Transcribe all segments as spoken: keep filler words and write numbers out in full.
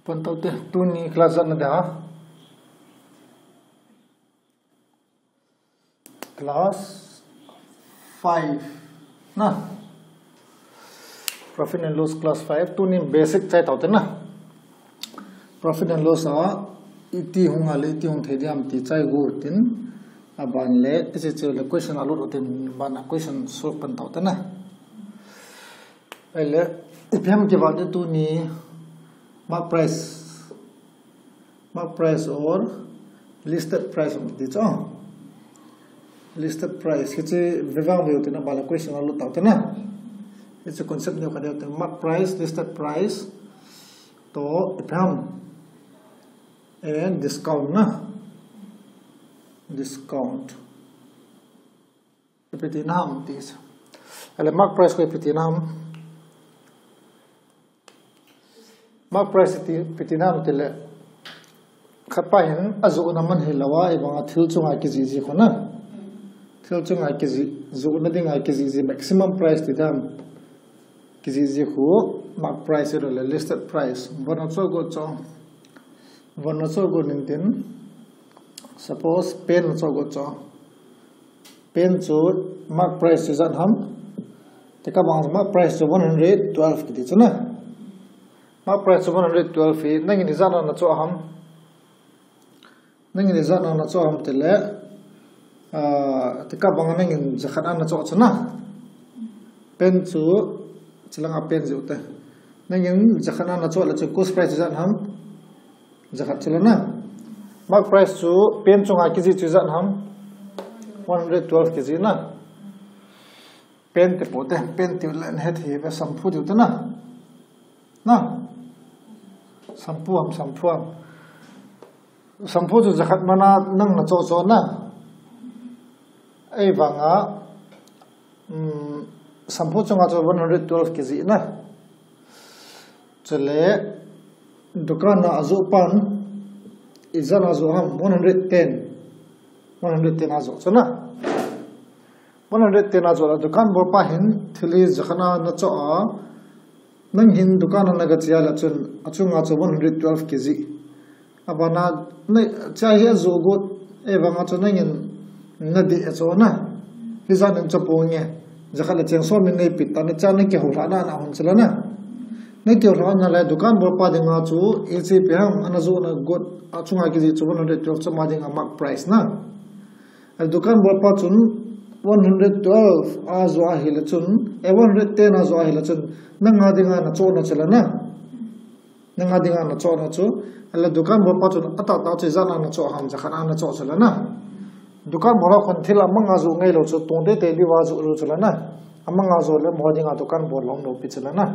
Pan tau te, tuni class jatna dia. Class five. Na. Profit and loss class five. Tuni basic chai tau te na. Profit and loss a, iti hung a le, iti hung thei diam ti chai gu tin. Aban le, isi chu le question a lut u tin, ban a question solve pan tau te na. Ahile, ipi ham kivat ding tuni mark price, mark price or listed price ti chu. Listed price, hiche vevang veu tina bala question a lut tau tina. Hiche concept neo kha deu tina mark price, listed price, to ipi ham, and discount na. Discount. Ipi ti nam ti sa. Ahile mark price ko ipi ti nam. Mark price ti, ipi ti nam ti le. Khat pa hin ajoh na man hilou a, ibang a thil chunga kijih jih khu na. Thil chunga kijih, johna dinga kijih jih maximum price ti dam. Kijih jih khu mark price le listed price. Von a cho go cho. Von a cho go nin tin. Suppose pen a cho go cho. Pen chu mark price chu ijat ham. Tekah bang mark price chu one hundred twelve kiti chu na. Mark price chu one hundred twelve hi nangin ijat na na cho ham. Nangin ijat na na cho ham ti le. Ah, tekah bang nangin jakhat a na cho chu na. Pen chu chilanga pen jiu te. Nangin jakhat a na cho le chu cost price ijat ham. Jakhat chu le na. Mark price chu pen chunga kijih chu ijat ham. One hundred twelve kijih na. Pen ti po te, pen ti le het hi ve shampoo ti te na. Na. Shampoo ham, shampoo ham. Shampoo chu jakhat mana nang na cho cho na. Ei vang a, um, shampoo chunga chu one hundred twelve kijih na. Chule, dukan a ajoh pan, ijat a ajoh ham, one hundred ten. One hundred ten ajoh chu na. One hundred ten ajoh la, dukan bol pa hin, thil hi jakhat a na cho a, nang hin dukan a na ga chia la chun, achunga chu one hundred twelve kijih. Abana, na, chai hi ajoh got, ei vang a chu nangin na dih a cho na. Hijat nin cho po nge. Jakhat le cheng som in nei pit ta na cha na kihou lha na na hon chu le na. Na kihou lha na le dukan bol pa dinga chu, hiche ipi ham ana joh na got, achunga kijih chu one hundred twelve chu ama dinga mark price na. Ahile dukan bol pa chun one hundred twelve ajoh a hile chun, eh, one hundred ten ajoh a hile chun, nanga dinga na cho na chu le na. Nanga dinga na cho na chu, ahile dukan bol pa chun atah tah chu ijat a na cho ham, jakhat a na cho chu le na. Dukan bol a khun thil amang a joh ngai lou chu, tong teitei diu a joh lou chu le na. Amang a joh le mo dinga dukan bol lou pi chu le na.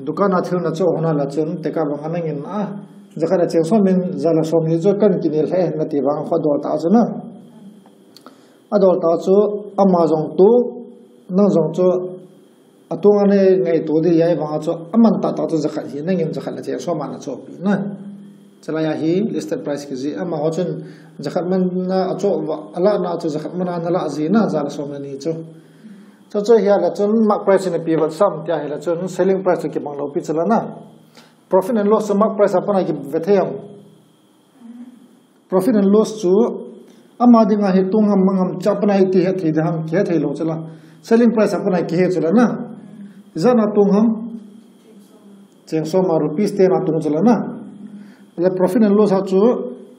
Dukan a thil na cho hon a la chun, tekah bang a nangin a, jakhat a cheng som in, ja le som ni chu kan kinel he, na ti vang kho dol tah chu na. Adol tah chu, ama jong tu, nang jong chu, Atung a nei ngaito di ahi vang a chu, aman tah tah chu jakhat hi, nangin jakhat le cheng som a na cho pi na. Chulai a hi listed price kijih, amaho chun jakhat man a acho va, alah na chu jakhat man a na lah ji na, ja le som le ni chu. Chu chu hi a le chun mark price in ipi vat sam ti a hi le chun selling price chu kibang lou pi chu le na. Profit and loss chu mark price a pat a kive thei am. Profit and loss chu ama dinga hi tung ham mang ham chu a pat a iti het thei ding ham, kihe thei lou chu la. Selling price a pat a kihe chu le na. Ijat a tung ham? Cheng som a rupees ten a tung chu le na. Le profit and loss a chu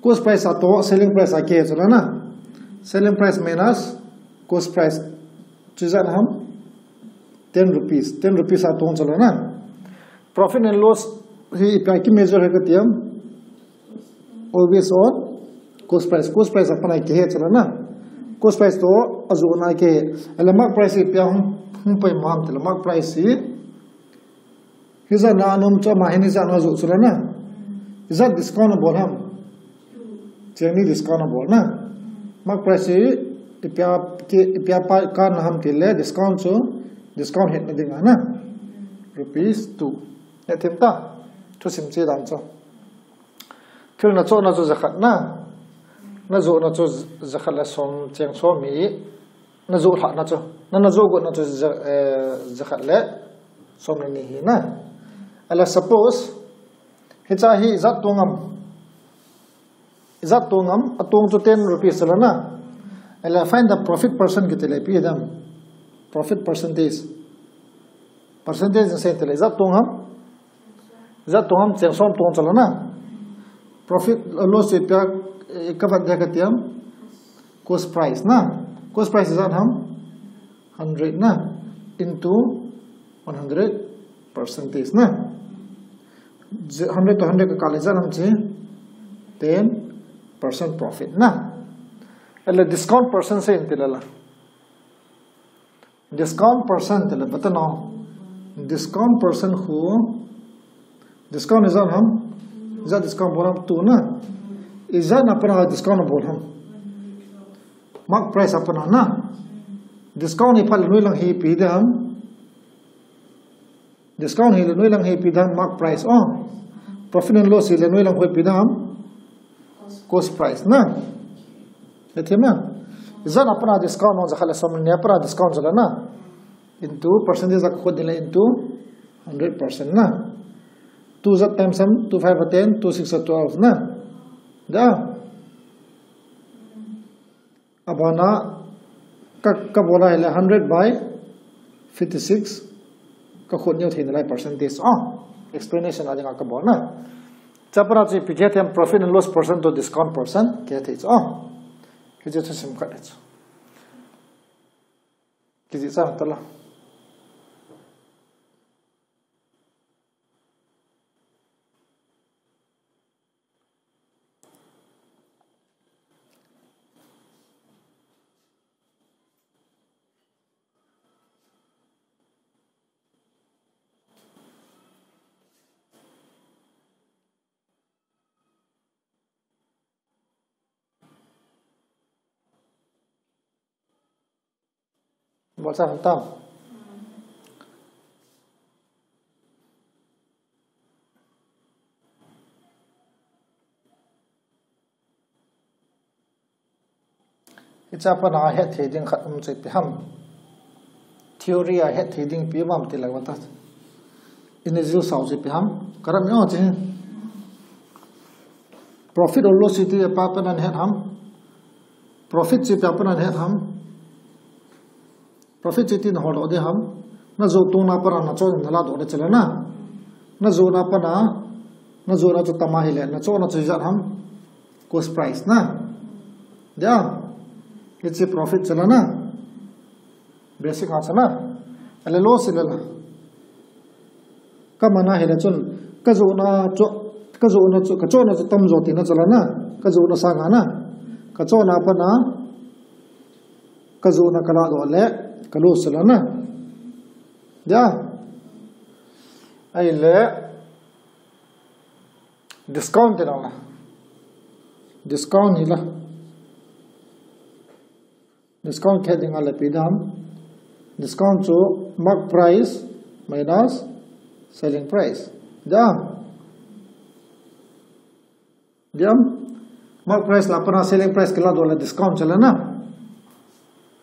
cost price a toh selling price a kihe chu le na. Selling price minus cost price chu ijat ham? Ten rupees. Ten rupees a tung chu le na. Profit and loss hi ipi a ki measure hi kati am? Always on cost price. Cost price a pat a kihe chu le na. Cost price toh ajoh na kihe. Ahile mark price hi ipi a hung, hung poimo ham ti le mark price hi. Hijat a ana um chu ama hin hijat a ajoh chu le na. Ijat discount abol ham? Cheng ni discount abol na. Mark price hi ipi a ki, ipi a pa kan na ham ti le discount chu, discount hetna dinga na. Rupees two. Hetthem ta. Thusim che dan chu. Thil na cho na chu jakhat na. Na joh na chu jakhat le som, cheng som hi. Na joh lhah na chu. Na, na joh got na chu ja, eh, jakhat le som le ni hi na. Ahile suppose Hiche hi ijat tong ham. Ijat tong ham, atong chu ten rupees chu la na. Ahile find the profit percent kiti le ipi dem. Profit percentage. Percentage in sei tile ijat tong ham. Ijat tong ham cheng som tong chu la na. Profit loss chu ipi a, eh, ka vet dia ka ti ham. Cost price na. Cost price ijat ham. Hundred na. Into one hundred percentage na. Hundred to hundred ka kal le ijat ham chi. Ten percent profit na. Ahile discount percent sei in tile la. Discount percent tile bata no. Discount percent khu. Discount ijat ham. Ijat discount bol ham tu na. Ijat na pana discount bol ham. Mark price a pana na. Discount hi phat le noi lang hi ipi dem. Discount hi le noi lang hi ipi dem mark price. Oh. Profit and loss hi le noi lang khu ipi dem. Cost price na. Hethem na. Ijat a pana discount no jakhat le som ni a pana discount chu la na. Into percentage a ka khut ding le into hundred percent na. Two ijat times ham, two five are ten, two six are twelve na. Da. Abana ka, ka bol a hile hundred by fifty-six ka khut neo thei nalai percentage. Oh, explanation a dinga ka bol na. Chapra chu ipi kihe them profit and loss percent to discount percent kihe thei chu. Oh. Kiche chu sim khat chu. Kiche chu ta la. Bol sa tam. Hiche a pana het thei ding khat um chu ipi ham. Theory a het thei ding ipi um ham ti lai vata. Initial sao chu ipi ham. Karam yo chi. Profit or loss chu ipi a pana het ham. Profit chu ipi a pana het ham. Profit chu iti na hol doh ding ham. Na joh tong na pana na choh na la doh ding chu la na. Na joh na pana, na joh na chu tam a hile, na choh na chu ijat ham. Cost price na. Dia. Hiche profit chu la na. Basic a chu na. Ahile loss chu la la. Ka mana hile chun, ka joh na chu, ka joh na chu, ka choh na chu tam jo tina chu la na. Ka joh na sanga na. Ka choh na pana, ka joh na ka la doh le, ka loss chu la na. Dia. Ahile, discount ti la la. Discount hi la. Discount kihe ding a le ipi dem. Discount chu mark price minus selling price. Dia. Diam. Mark price la pana selling price kila doh le discount chu la na.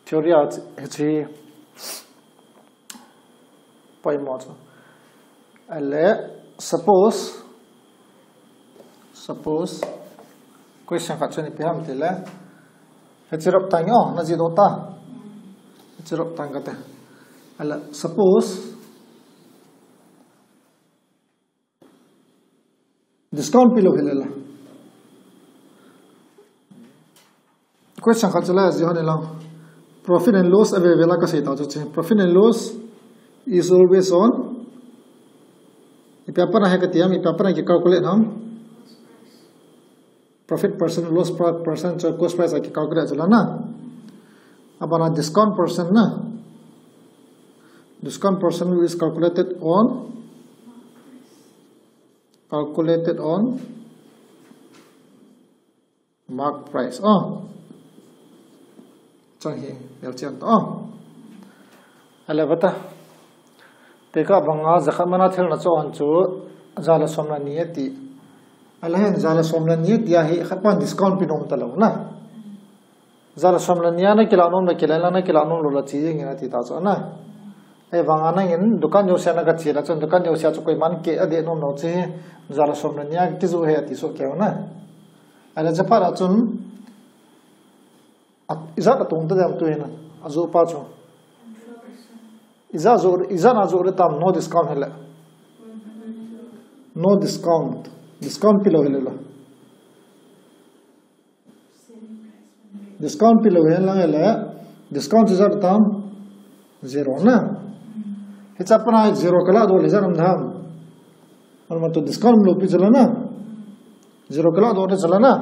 Theory a hiche poimo chu. Ahile suppose, suppose, question khat chu ipi ham tile. Hiche rop tang o, na ji doh ta. Hiche rop tang kate. Ahile suppose, discount pi lou hile la. Question khat chu la ji hon lang. Profit and loss ave ve la ka sei ta chu che. Profit and loss is always on. Ipi a pana he ka ti ham, ipi a pana ki calculate ham. Profit percent, loss per-, percent, chu cost price a ki calculate chu la na. Abana discount percent na. Discount percent is calculated on, calculated on mark price. Oh. Chang hi, yal chian to. Oh. Ahile vata. Tekah banga jakhat mana thil na choh hon chu, ja le som le ni ati. Ahile hin ja le som le ni ati a hi, khat pan discount pi nom ta lou na. Ja le som le ni a na kila nom le kila la na kila nom lou la chi jeng in ati ta chu na. Ahivanga nangin dukan jousea na gache le chun dukan jousea chu koiman keh adeh nom lou chu hi, ja le som le ni a kijoh ahi ati soh kei u na. Ahile chaphat a chun a, ijat atong ta dem tu hin, ajoh pa chu. Ijat joh, ijat a joh le tam, no discount hile. No discount. Discount pilou hile la. Discount pilou hen lang hile. Discount chu ijat tam. Zero na. Hiche a pat a zero kaladoh le ijat um dem. Aman tu discount umlou pi chu la na. Zero kaladoh le chu la na.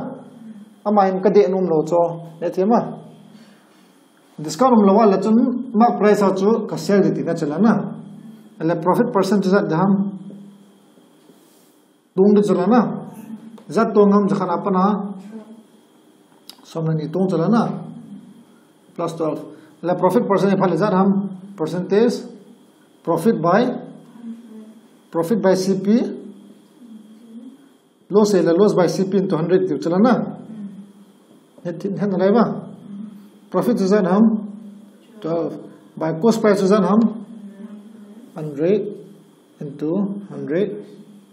Ama hin kadeh nom lou chu. Neti ma. Discount umlou a le chun mark price a chu ka sell ding tina chu la na. Ahile profit percent chu ijat dem. Tong ding chu la na. Ijat tong ham, jakhat a pat a. Som le ni tong chu la na. Plus twelve. Ahile profit percent hi phat le ijat ham. Percentage. Profit by. Profit by C P. Loss hile loss by C P into hundred tiu chu la na. Het, het nalai ba. Profit chu ijat ham. Twelve. By cost price chu ijat ham. Hundred into hundred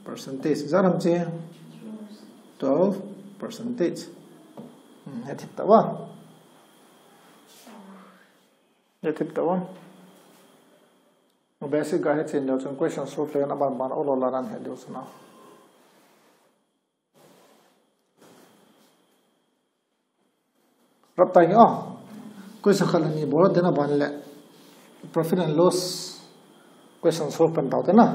percentage. Ijat ham chu. Twelve percentage. Hmm, het hita ba. Het hita ba. Basic ga het chen leu chun question solve le na ban ban o lo la ran het leu chun a. Rap tai nge, oh. Question khat le ni bol tina ban le. Profit and loss. Question solve pan tau tina.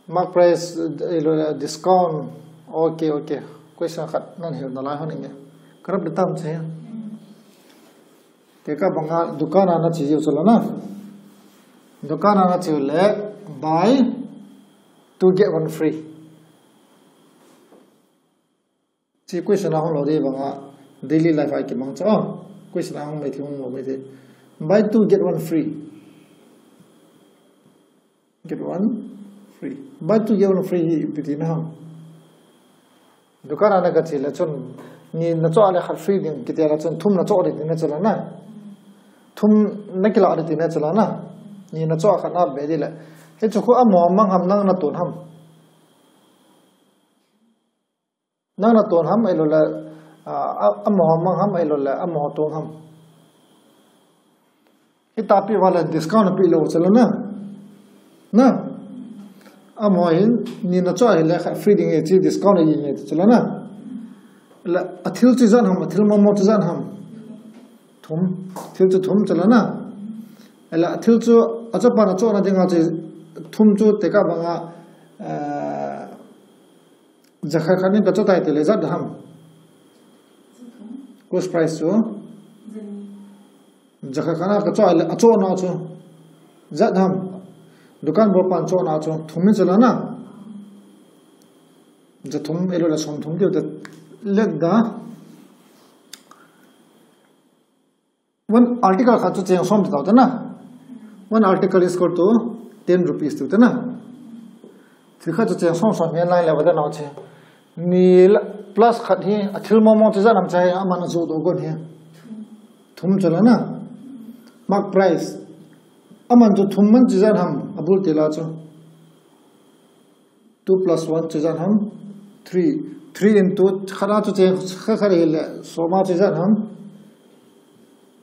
Mark price, eh, lo le discount. Okay, okay. Question khat nan hil nalai hon inge. Ka rap le tam che. Tekah banga dukan a na che jiu chu la na. Dukan a na che le buy two get one free. Chi question a hung lou ding banga daily life a kimang cha. Oh, question a hung mai thi hung lou mai thi. Buy two get one free. Get one free. Buy two get one free hi ipi tina ham. Dukan a na gache le chun ni na choh le khat free ding kiti le chun thum na choh ding tina chu la na. Thum na kilah ding tina chu la na. Ni na choh khat na be ding le. Hichu khu amaho mang ham nang na ton ham. Nang na ton ham ahilou le, a, a, amaho mang ham ahilou le, amaho tong ham. Hitapi va le discount api lou chu la na. Na. Amaho hin, ni na choh hile khat free ding e chi discount e nge chu la na. Le, athil chu ijat ham, athil momo chu ijat ham. Thum, thil chu thum chu la na. Le, athil chu, achapa na choh na dinga chu thum chu tekah banga, eh, Jakhat khat in ka choh tai ti le ijat ham. Cost price chu. Jakhat khat na ka choh le achoh na chu. Ijat ham. Dukan bol pan choh na chu. Thum in chu la na. Ja thum ahilou le som thum ti le da. One article khat chu cheng som ti tau te na. One article is equal to ten rupees ti te na. Thil khat chu cheng som som hen lai le va te na che. Ni la, plus khat hi athil momo chu ijat ham chai aman ajoh doh gon hi. Thum chu la na. Mark price. Aman chu thum man chu ijat ham abul ti la chu. Two plus one chu ijat ham? Three. Three into khat a chu cheng khat khat hile, som a chu ijat ham?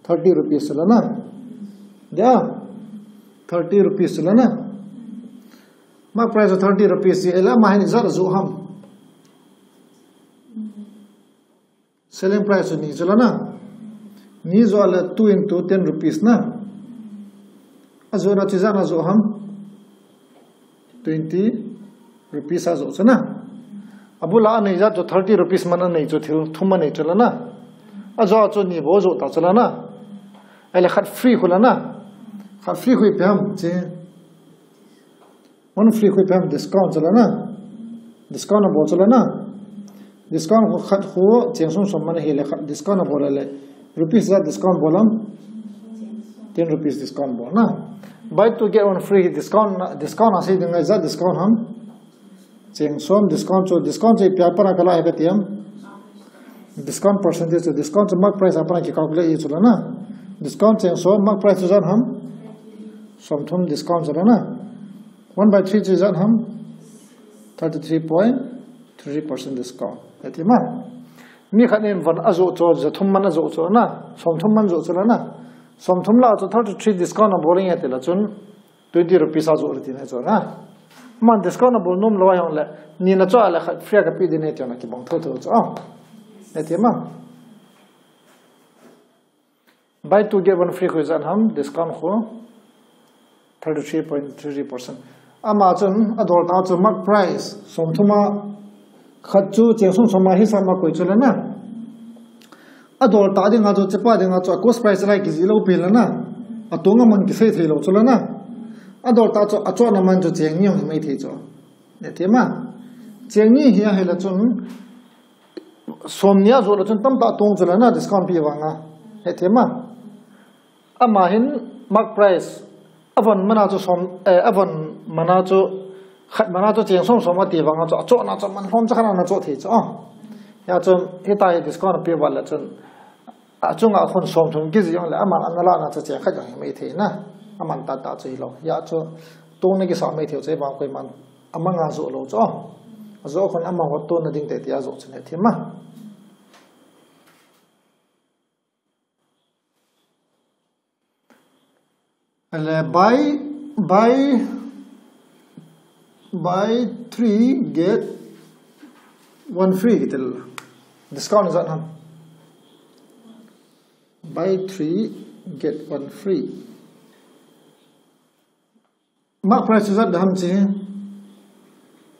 Thirty rupees chu la na. Ya. Thirty rupees chu la na. Mark price chu thirty rupees chu hile, ama hin ijat ajoh ham? Selling price chu ni chu la na. Ni joh le two into ten rupees na. Ajoh na chu ijat na joh ham? Twenty rupees ajoh chu na. Abul a anei ijat chu thirty rupees man anei chu thil thum anei chu la na. Ajoh chu ni bou joh ta chu la na. Ahile khat free khu la na. Khat free khu ipi ham che. One free khu ipi ham discount chu la na. Discount abol chu la na. Discount khu khat khu cheng som som man hile khat discount abol le. Rupees ijat discount bol ham? Ten rupees discount bol na. Buy two get one free discount na, discount a sei ding ijat discount ham? Cheng som discount chu, discount chu ipi a pat a ka la e ka ti ham? Discount percentage chu, discount chu mark price a pat a ki calculate e chu la na. Discount cheng som, mark price chu ijat ham? Somthum discount chu la na. One by three chu ijat ham? Thirty three point three percent discount. Hiti ma. Mi khat in von ajoh chu, jathum man ajoh chu na. Somthum man joh chu la na. Somthum lah chu thirty three discount abol inge ti la chun twenty rupees ajoh le ti na chu na. Man discount abol nom lou a hung le. Ni na chu a le khat free a kape ding ahi ti na kibang thotho chu. Hiti ma. Buy two get one free khu ijat ham, discount khu thirty three point three three percent. Ama chun adol tah chu mark price, somthum a khat chu cheng som som a hisap a koi chu la na. Adol tah dinga chu, chepa dinga chu, a cost price lai kijih lou pi la na. Atung a man kisei thei lou chu la na. Adol tah chu, achohna man chu cheng ni hung hi mai thei chu. Hiti ma. Cheng ni hi ahi la chun, som ni ajoh la chun tamtah tong chu la na discount pe vang a. Hiti ma. Ama hin mark price. Avon man a chu som, eh, avon man a chu, khat man a chu cheng som som ati vang a chu, achohna chu man lhom chu khat ana choh thei chu. Oh. Hia chun, hitia hi discount pe vang la chun, achunga khun somthum kijih jong le, aman ana la na chu cheng khat jong hi mai thei na. Aman tah tah chu hilou. Hia chu, tong na kisa mai thei chu, vang koi man. Amang a joh lou chu. Ajoh khun ama hotona ding te tia joh chu ne thim a. Ale buy, buy, buy three, get one free kiti la. Discount ijat ham? Buy three, get one free. Mark price chu ijat ham chi.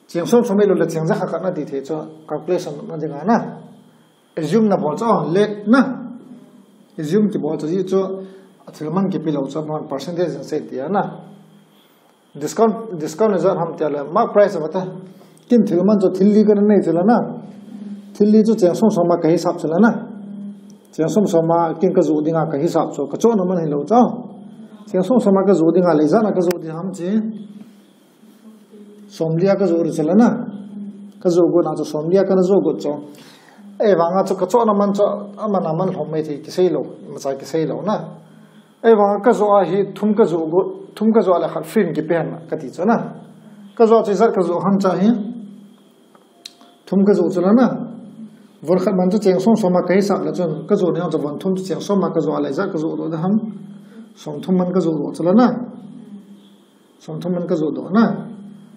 Cheng som som hilou le cheng ja khat khat na ti thei chu calculation na dinga na. Assume na bol chu, oh, let na. Assume kibol chu ji chu, a thil man kipe lou chu, man percentage in sei tia na. Discount, discount ijat ham tia le, mark price ava ta. Kin thil man chu thil li kana nei chu la na. Thil li chu cheng som som a kahisap chu la na. Cheng som som a kin kajoh dinga kahisap chu, kachohna man hilou chu. Cheng som som a kajoh dinga le ijat na kajoh ding ham chi. Som li a kajoh ru chu la na. Kajoh got na chu som li a kana joh got chu. Ei vang a chu kachohna man chu, aman aman lhom mai thei kisei lou, imacha kisei lou na. Ei vang a kajoh a hi thum kajoh got, thum kajoh a le khat free in kipe hen kati chu na. Kajoh chu ijat kajoh ham cha hi. Thum kajoh chu la na. Von khat man chu cheng som som a kahisap la chun kajoh ni chu von thum chu cheng som a kajoh a le ijat kajoh doh ding ham. Somthum man kajoh doh chu la na. Somthum man kajoh doh na.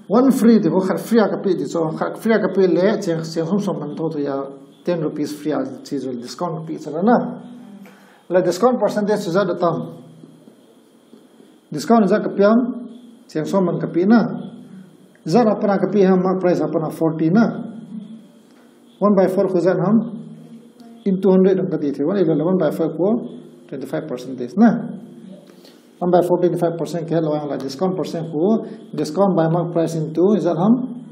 One free ti khu khat free a kape ti chu, khat free a kape le cheng, cheng som som man thotho a ten rupees free a chi chu discount kape chu la na. Le discount percentage chu ijat tam? Discount ijat kape ham? Cheng som man kape na. Ijat a pat a kape ham, mark price a pat a forty na. One by four khu ijat ham? Into hundred ang kati thei. One, one by four khu twenty five percentage na. One by four, twenty five percent kihei lou a la discount percent khu, discount by mark price into ijat ham?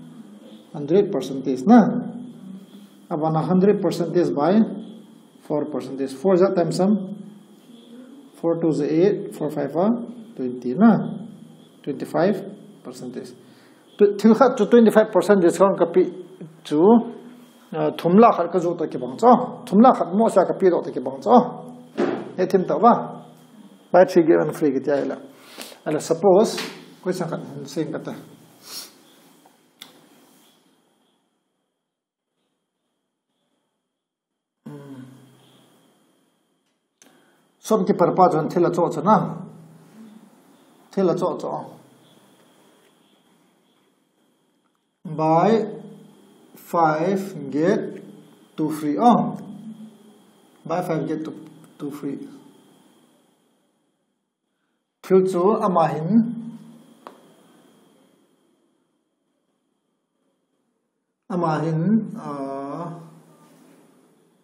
Hundred percentage na. Abana hundred percentage by four percentage. Four ijat times ham? Four two is eight, four five are twenty na. Twenty five percentage. Thil khat chu twenty five percent discount kape chu, uh, thum lah khat kajoh toh kibang chu. Thum lah khat mo sa kape doh toh kibang chu. Hethim tah va. Buy three get one free kiti ahi la. Ala suppose, question khat hin sei kate. Shopkeeper pa chun thil achoh chu na. Thil achoh chu. Buy five get two free. Oh. Buy five get two, two free. Thil chu ama hin, ama hin, ah,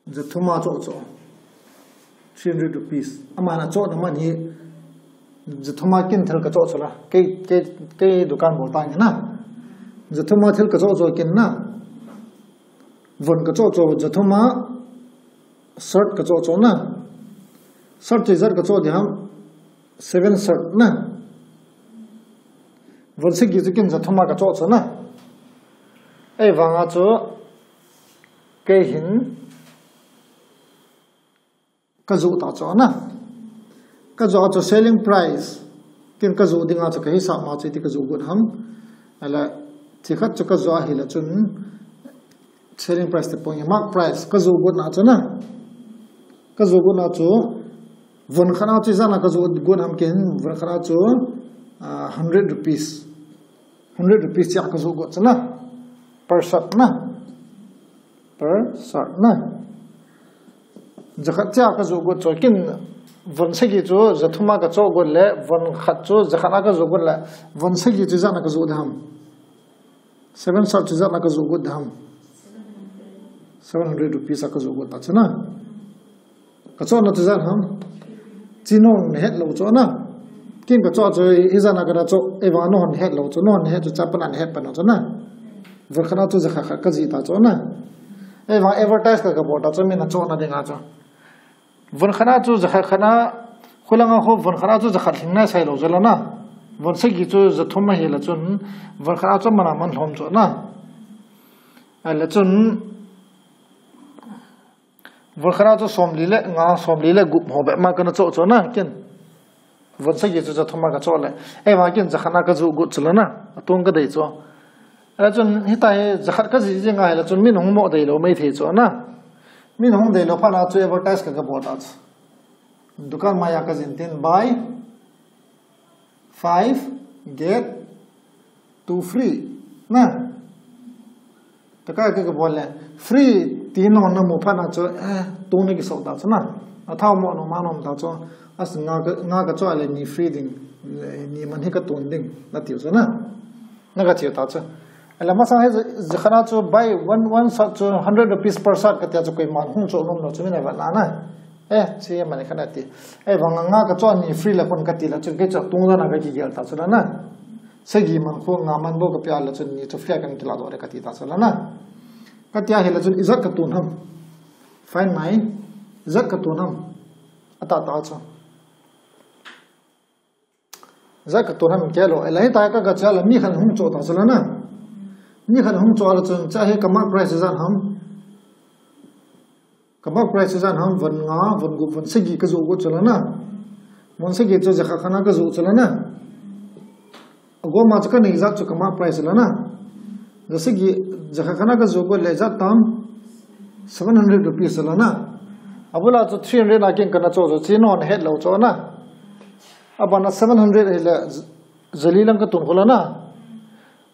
jathum a choh chu. Three hundred rupees. Ama hin achohna man hi jathum a kin thil kachoh chu la. Kei, kei, kei dukan bol tang na. Jathum a thil kachoh chu kin na. Von kachoh chu jathum a shirt kachoh chu na. Shirt chu ijat kachoh ding ham? Seven shirt na. Von sagi chu kin jathum a kachoh chu na. Ei vang a chu kei hin kajoh ta chu na. Kajoh chu selling price Ken ka joh dinga chu ka hisap ma chu iti ka joh got ham. Ahile, thikhat chu ka joh ahile chun selling price te pong mark price ka joh got na chu na. Ka joh got na chu von khat na chu ijat na ka joh got ham ken von khat na chu, ah, hundred rupees. Hundred rupees chia ka joh got chu na. Per shot na. Per shot na. Jakhat chia ka joh got chu ken von sagi chu jathum a ka choh got le von khat chu jakhat a ka joh got le von sagi chu ijat na ka joh di ham. Seven shot chu ijat na ka joh got di ham. Seven hundred rupees a ka joh got ta chu na. Ka choh na chu ijat ham. Chi nahon het lou chu na. Ken ka choh chu ijat na ka na choh, ahivang nahon het lou chu, nahon het chu cha pana het pana chu na. Von khat na chu jakhat khat ka jih ta chu na. Ahivang advertise ka ka bol ta chu min a choh na dinga chu. Von khat na chu jakhat khat na, khulanga ho von khat na chu jakhat lhing na sai lou chu la na. Von sagi chu jathum ahile chun, von khat na chu mana man lhom chu na. Ahile chun, von khat na chu somli le nga, somli le gup ho bep ma ka na choh chu na, ken. Von sagi chu jathum a ka choh le. Ahivang ken jakhat na ka joh got chu la na. Atong ka dei chu. Ahile chun hitia hi jakhat ka jih jing ahile chun min hung mo dei lou mai thei chu na. Min hung dei lou phat na chu advertise ka ka bol ta chu. Dukan maiya ka jin tin buy five get two free. Na. Taka ka ka bol le. Free ti nahon na mu phat na chu, eh, tong na kiso ta chu na. Athao mo noma nom ta chu. As nga ka, nga ka choh le ni free ding. Ni man hi ka tong ding. Na tiu chu na. Na ka tiu ta chu. Ahile masang hi jakhat na chu buy one, one shot chu hundred rupees per shot ka tia chu koiman hung choh nom lou chu min a vet na na. Eh, chi man khat na ti. Ahivang nga ka choh ni free la kon ka ti la chu kei chu tong jat na ka kigel ta chu la na. Sagi man khu nga man bou ka pia le chun ni chu free a kan kila doh le ka ti ta chu la na. Ka tia hile chun ijat ka ton ham. Find my, ijat ka ton ham. Ata ta chu. Ijat ka ton ham kei lou. Ahile hitia ka ka cha la mi khat hung choh ta chu la na. Mi khat hung choh le chun cha hi ka mark price ijat ham. Ka mark price chu ijat ham von nga, von gup, von sagi ka joh got chu la na. Von sagi chu jakhat khat na ka joh chu la na. Agoma chu ka nei jat chu ka mark price chu la na. Jasagi, jakhat khat na ka joh got le ijat tam seven hundred rupees chu la na. Abula chu three hundred na ken ka na choh chu, chi nahon het lou chu na. Abana seven hundred hile jali lang ka ton khu la na.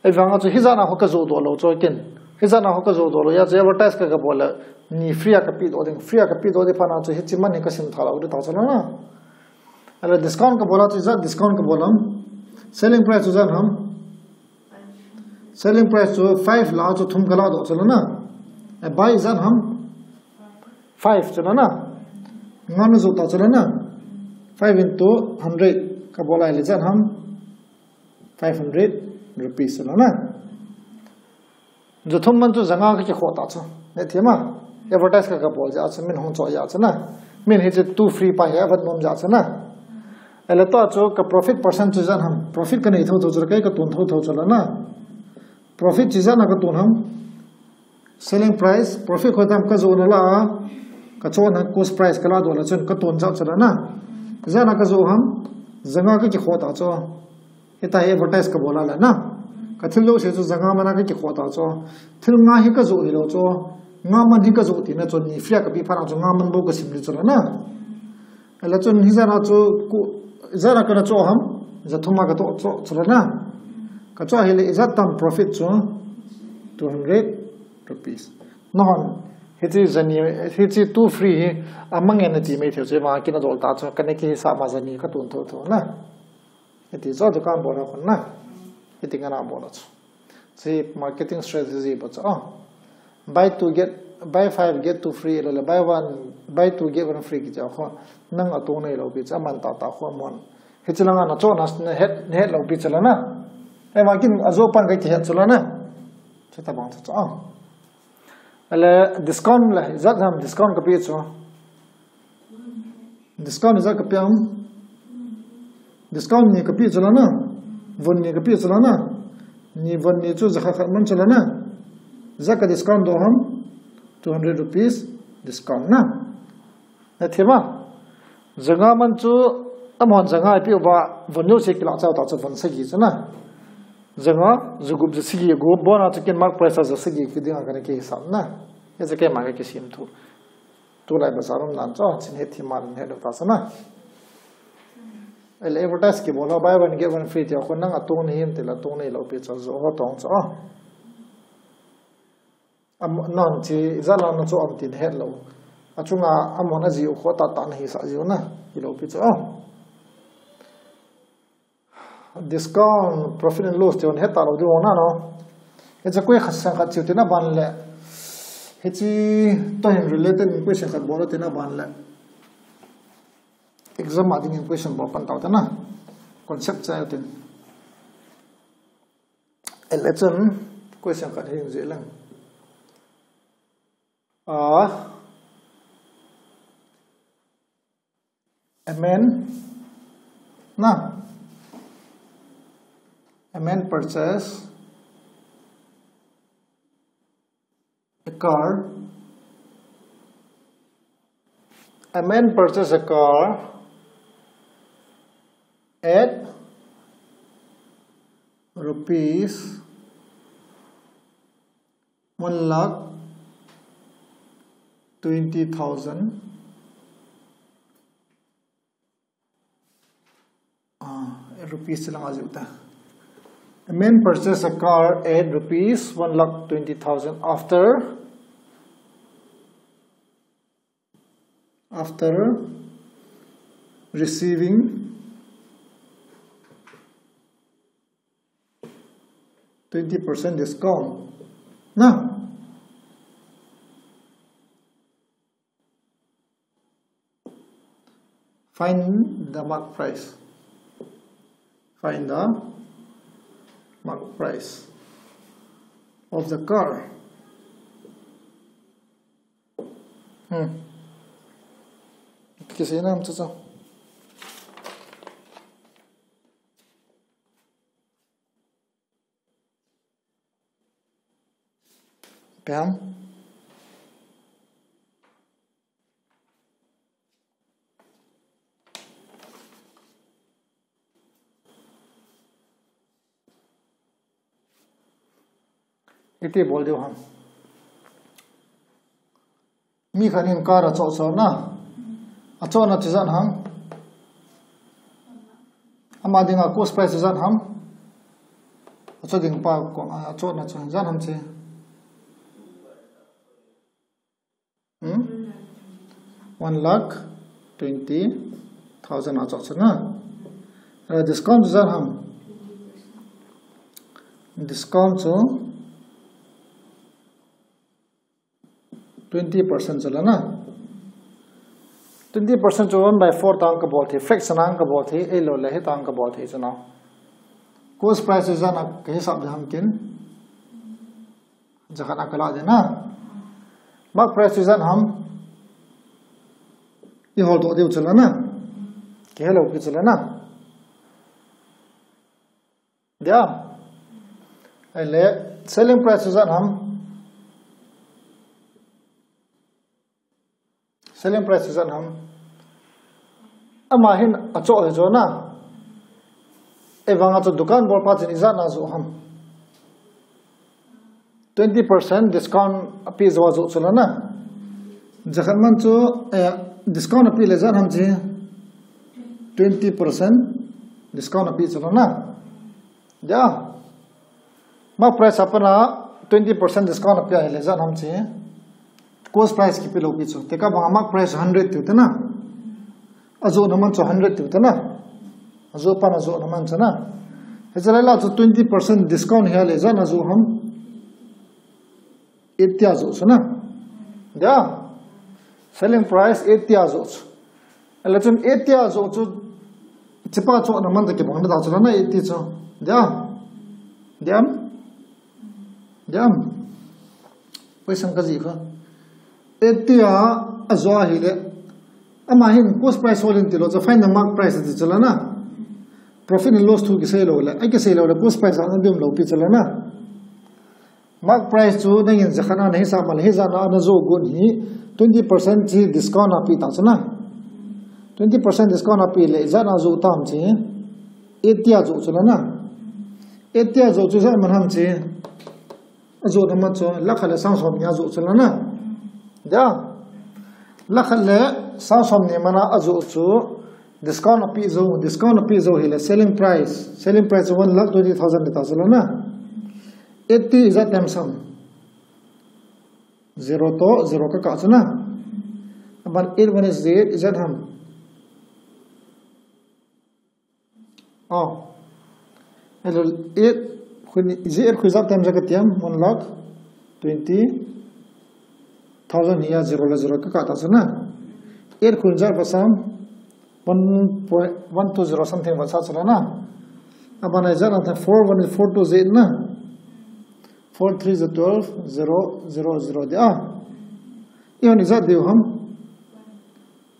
Ahivanga chu hijat na ho ka joh doh lou chu ken. Hijat na ho ka joh doh lou, hijat chu advertise ka ka bol le, ni free a ka pe doh ding, free a ka pe doh ding phat na chu hiche man hi ka sim tha lou ding ta chu la na. Ahile discount ka bol a chu ijat discount ka bol ham. Selling price chu ijat ham. Selling price chu five la chu thum ka la doh chu la na. Eh, buy ijat ham. Five chu la na. Nga na joh ta chu la na. Five into hundred ka bol a hile ijat ham. Five hundred rupees chu la na. Jathum man chu janga ka kikhoh ta chu. Nahet thei ma. Advertise ka ka bol jeh a chu min hung choh jeh a chu na. Min hiche two free pa hi avet nom jeh a chu na. Ahile tua chu ka profit percent chu ijat ham. Profit ka nei thotho chu la, kei ka ton thotho chu la na. Profit chu ijat na ka ton ham. Selling price, profit koi tam ka joh na la a, ka choh na cost price ka la doh le chun ka ton jat chu la na. Ijat na ka joh ham, janga ka kikhoh ta chu. Hitia hi advertise ka bol a le na. Ka thil jouse chu janga man a ka kikhoh ta chu. Thil nga hi ka joh hi lou chu. Nga man hi ka joh tina chu ni free a ka pe phat na chu nga man bou ka sim ding chu la na. Ahile chun hijat na chu ku, ijat na ka na choh ham, jathum a ka toh choh chu la na. Ka choh hile ijat tam profit chu two hundred rupees. Nahon, hiche jani, hiche two free hi, amang e na ti mai thei chu, ma kina dol ta chu, ka na kihisap ma jani ka ton thotho na. Hiti chu dukan bol a khun na. Hiti nga na bol a chu. Chu marketing strategy bou chu. Ah. Buy two get, buy five get two free le, buy one, buy two get one free kiti a khu. Nang atong nei lou pi chu aman tah tah khu amon. Hiche langa na choh na, na het, na het lou pi chu la na. Ahivang ken ajo pan ka kihet chu la na. Chuti bang chu chu. Ah. Ahile discount le, ijat ham discount ka pe chu. Discount ijat ka pe ham. Discount ni ka pe chu la na. Von ni ka pe chu la na. Ni von ni chu jakhat khat man chu la na. Ijat ka discount doh ham. Two hundred rupees discount na. Nahet thei ma. Janga man chu Amahon ja nga ipi uva, von jouse kilah chau ta chu von sagi chu na. Ja nga, ja gup ja sagi gup, abona chu ken mark price a ja sagi kiding a kana kihisap na. Hiche keima kakisem thu. Tulai bazar um nan chu, chin het hi man het ta chu na. Ele advertise kibol ho, buy one get one free ti a khun nang atong nahi em tile atong nahi lou pi chu jo ho tong chu. Am, non chi, ijat na chu am tin het lou. Achunga amahon aji u khu tata nahi sa ji u na, hilou pi chu. Discount, profit and loss, ti hon het ta lou di hon na no. Hiche question khat chiu tina ban le. Hiche toh hin related question khat bol tina ban le. Exam a dingin question bol pan tau tina. Concept cha tin. Ele chun question khat hin jih leng. Ah. M N. Na. M N purchase a car. M N purchase a car at rupees one lakh twenty thousand. Ah, rupees lang aji u ta. M N purchase a car at rupees one lakh twenty thousand after, after receiving twenty percent discount. Na? Find the mark price. Find the mark price of the car. Hmm. Kisei nam chu chu. Pam. Iti bol diu ham. Mi khat in car achoh choh na. Achohna chu ijat ham. Ama dinga cost price chu ijat ham. Achoh ding pa ko, achohna chu ijat ham chi. Hmm? One lakh twenty thousand achoh chu na. Eh, discount chu ijat ham. Discount chu twenty percent chu la na. Twenty percent chu one by four tang kabol thei, fraction ang kabol thei, ahilou le hitang kabol thei chu na. Cost price chu ijat na kahisap ding ham ken. Jakhat a kala ding na. Mark price chu ijat ham. Ihol doh diu chu la na. Kihelou pi chu la na. Dia. Ahile, selling price chu ijat ham. Selling price chu ijat ham. Ama hin achoh hi chu na. Ahivanga chu dukan bolpa chun ijat na ajoh ham. Twenty percent discount api jou ajoh chu la na. Jakhat man chu, eh, discount api le ijat ham chi. Twenty percent discount api chu la na. Dia. Mark price a pat a twenty percent discount api ahile ijat ham chi. Cost price kipe lou pi chu. Tekah banga mark price hundred tiu te na. Ajohna man chu hundred tiu te na. Ajoh pan ajohna man chu na. Hiche lai la chu twenty percent discount hi ahile ijat na ajoh ham. Eighty ajoh chu na. Dia. Selling price eighty ajoh chu. Ahile chun eighty ajoh chu. Hichepa chohna man ta kibang ta chu la na eighty chu. Dia. Diam. Diam. Question kaji kha. Eighty a ajoh ahile. Ama hin cost price hol in tilou chu find the mark price ti chu la na. Profit and loss thu kisei lou le. Akisei lou le cost price a na diam lou pi chu la na. Mark price chu nangin jakhat a nahisap a le hijat na ana joh gon hi twenty percent chi discount api ta chu na. Twenty percent discount api le, ijat na ajoh tam chi. Eighty ajoh chu la na. Eighty ajoh chu ijat man ham chi. Ajoh na man chu, lakh khat le sang som ni ajoh chu la na. Da. Lakh khat le sang som ni mana ajoh chu. Discount api jou, discount api jou hi le selling price. Selling price one lakh twenty thousand le ta chu la na. Eighty ijat tam sam. Zero to, zero ka kah chu na. Aban eight one is eight, ijat ham. Oh. Hello, eight, khu ni, ijat khu ijat tam ja ka tiam, one lakh twenty thousand hi a zero le zero ka kah ta chu na. Eight khu ijat va sam, one point one two zero something va sa chu la na. Aban ijat na four one four two eight na. Four three is twelve, zero, zero, zero dia. Ihon ijat diu ham.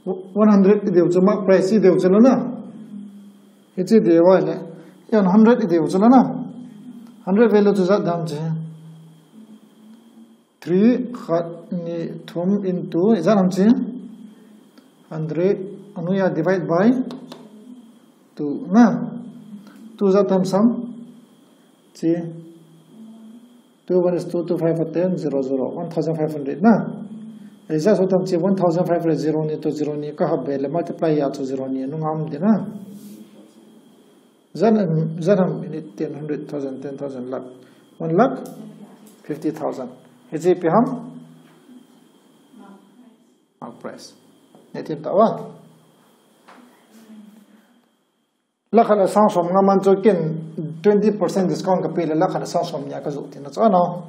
One hundred i diu chu mark price i diu chu la na. Hichi diu va le. Ihon hundred i diu chu la na. Hundred value chu ijat dam chi. Three, khat, ni, thum into, ijat ham chi. Hundred, anoiya divide by two na. Two ijat tam sam. Chi. Two one is two, two five are ten, zero, zero. One thousand five hundred na. Ijat so tam chi one thousand five hundred, zero ni to zero ni ka hap be le multiply ya chu zero ni nung am de na. Ijat, ijat ham in ten hundred thousand, ten thousand lakh. One lakh fifty thousand. Hichi ipi ham? Mark price. Neithim ta va. Lakh khat le sang som nga man chu ken twenty percent discount ka pe le lakh khat le sang som ni a ka joh tina chu ano.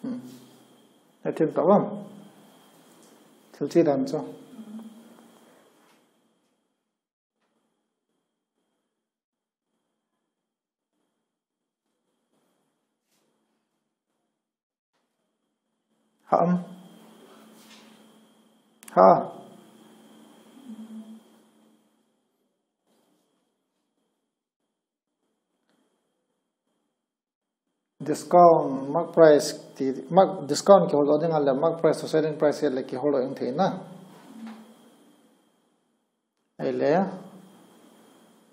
Hmm. Neithim ta va. Thil chi dan chu. Ham. Ha. Discount, mark price, ti, mark, discount kihol ding a le, mark price to selling price le kihol ding thei na. Ahile,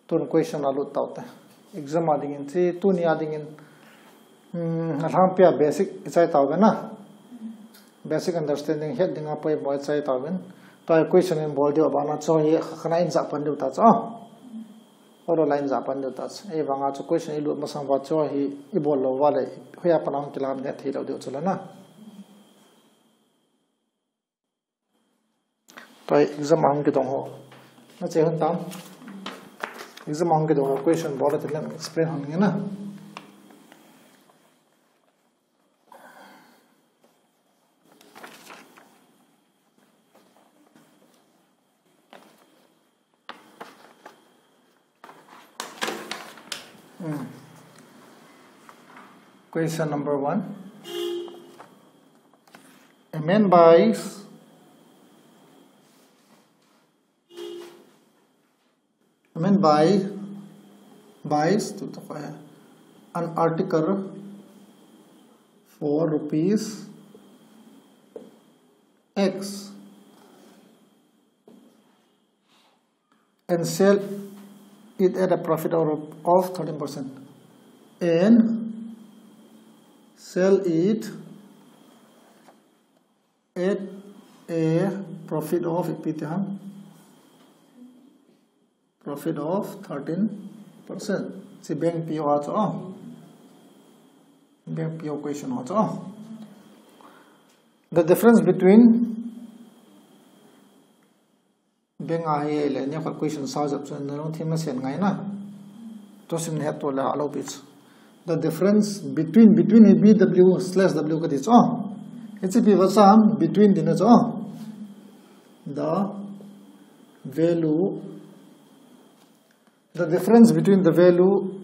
tun question a lut tau te. Exam a dingin, chi, tuni a dingin, hmm, alhangpia basic i chai tau ve na. Basic understanding het ding a poimo i chai tau ve. Tua question in bol diu abana chu hi khana in ja pan diu ta chu. Oro line ja pan diu ta chu. Ei vanga chu question i lut masang va chu hi i bol lou va le. Hoiya pan a hung kilam het thei lou diu chu la na. Tua exam a hung kidong ho. Na che hon tam. Exam a hung kidong ho question bol a tin explain hon nge na. Hmm. Question number one. A man buys, a man buy, buys, tu, tu, an article for rupees X and sell it at a profit of, of thirteen percent. And sell it at a profit of, ipi ti ham? Profit of thirteen percent. Chi bank P O a chu. Bank P O question ho chu. The difference between Bank a hi le, ni khat question sa jap chu na lungthim na sen ngai na. Tusin het to le alo pi chu. The difference between, between hi B W slash W ka ti chu. Hichi pi va sam between ti na chu. The value, the difference between the value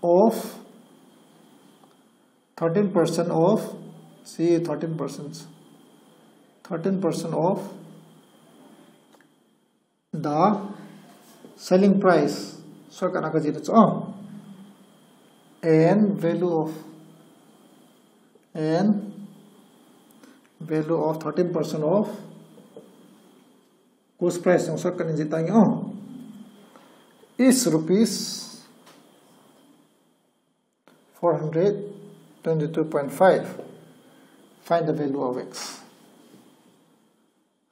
of thirteen percent of, see, thirteen percent, thirteen percent of the selling price. So kana ka jina chu, oh, and value of, and value of thirteen percent of Cost price jong shortcut in jih tange o. Is rupees four hundred twenty-two point five. Find the value of x.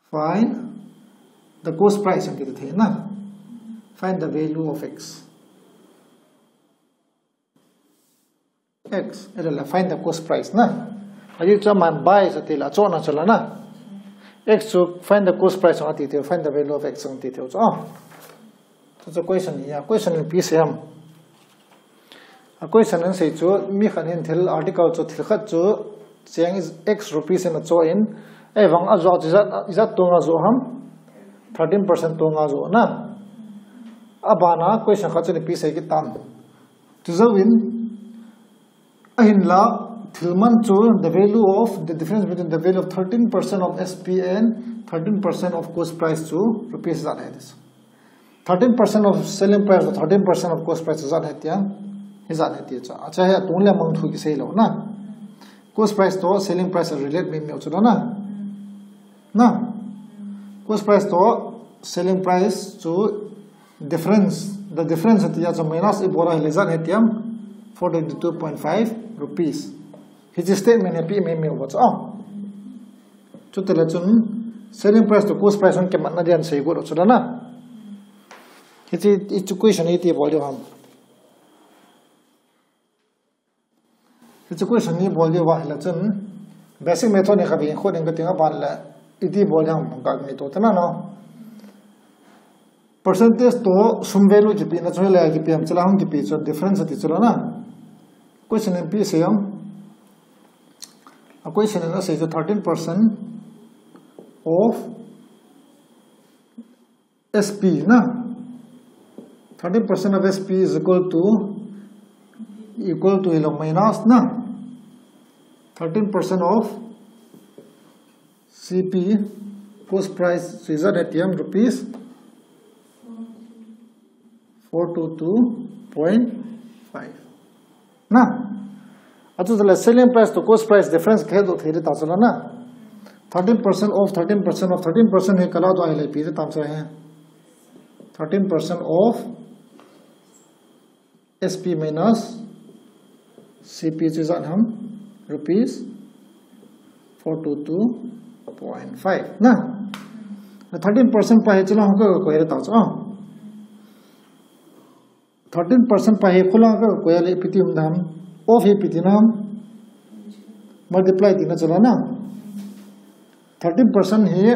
Find the cost price jong kiti thei na. Find the value of x. X, ela la find the cost price na. Ayu chu aman buy sa ti la, achohna chu la na. X chu find the cost price jong ati thei, find the value of x jong ati thei chu. Oh. Chu chu question hi a, question in ipi sei ham. A question in asei chu, mi khat hin thil article chu thil khat chu cheng is x rupees in achoh in, ahivang ajoh chu ijat, ijat tonga ajoh ham, thirteen percent tonga ajoh na. Abana question khat chu ipi sei kit tam. Chujouvin, ahinla, thil man chu the value of, the difference between the value of thirteen percent of S P and thirteen percent of cost price chu rupees ijat ahi ti chu. Thirteen percent of selling price to thirteen percent of cost price chu ijat ahi tia, hijat ahi ti chu. Acha hi atung le mang thu kisei lou na. Cost price to selling price relate mi mi chu na. Na. Cost price to selling price chu difference, the difference tia chu minus ibol a ahile ijat ahi tiam, four twenty-two point five rupees. Hiche statement hi ipi mi mi uva chu. Oh. Chutile chun selling price to cost price hung kimatna dia sei got chu la na. Hiche, hiche question hi iti bol diu ham. Hiche question hi bol diu va ahile chun basic method ni kha bi kho ding kati aban le iti bol diu ham ka ngai to tana no. Percentage to sum value kipe na chu le kipe am chu la hung kipe chu difference ati chu la na. Question in ipi sei ham. A question in asei chu thirteen percent of S P na. Thirteen percent of S P is equal to, equal to ilo minus na. Thirteen percent of C P cost price chu ijat ahi tiam rupees four two two point five. Na. Achu le selling price to cost price difference khel doh thei ta chu la na. Thirteen percent of thirteen percent of thirteen percent hi kala doh ahile ipi ti tam chu hi. Thirteen percent of S P minus C P chu ijat ham rupees four two two point five na. Thirteen percent pa hi chu la hung ka koi ta chu. Thirteen percent pa hi khulang ka koi le ipi ti um dam. Of hi ipi ti nam. Multiply ti na chu la na. Thirteen percent hi,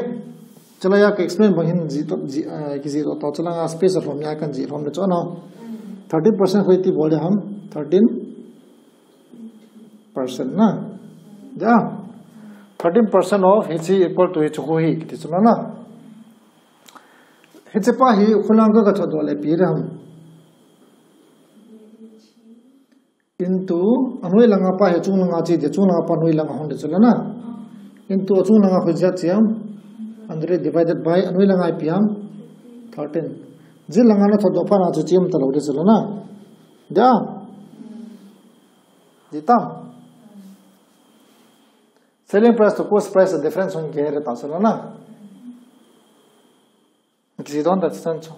chulai a ka explain bang hin ji to, ji, ah, kiji to, to chulai a space lhom a kan ji lhom le chu na. Thirteen percent koi ti bol le ham, thirteen percent na. Ja. Thirteen percent of hiche equal to hiche khu hi, kiti chu na. Hiche pa hi khulang ka ka thot doh le ipi le ham. Into, anoi langa pa hi achung langa che, achung langa pa anoi langa hon de chu la na. Into achung langa khu ijat chiam. Hundred divided by anoi langa ipi ham. Thirteen. Jil langa na thot doh pa na chu chiam ta lou de chu la na. Ja. Ji tam. Selling price to cost price difference hung kihe ta chu la na. Kiji don ta chan chu.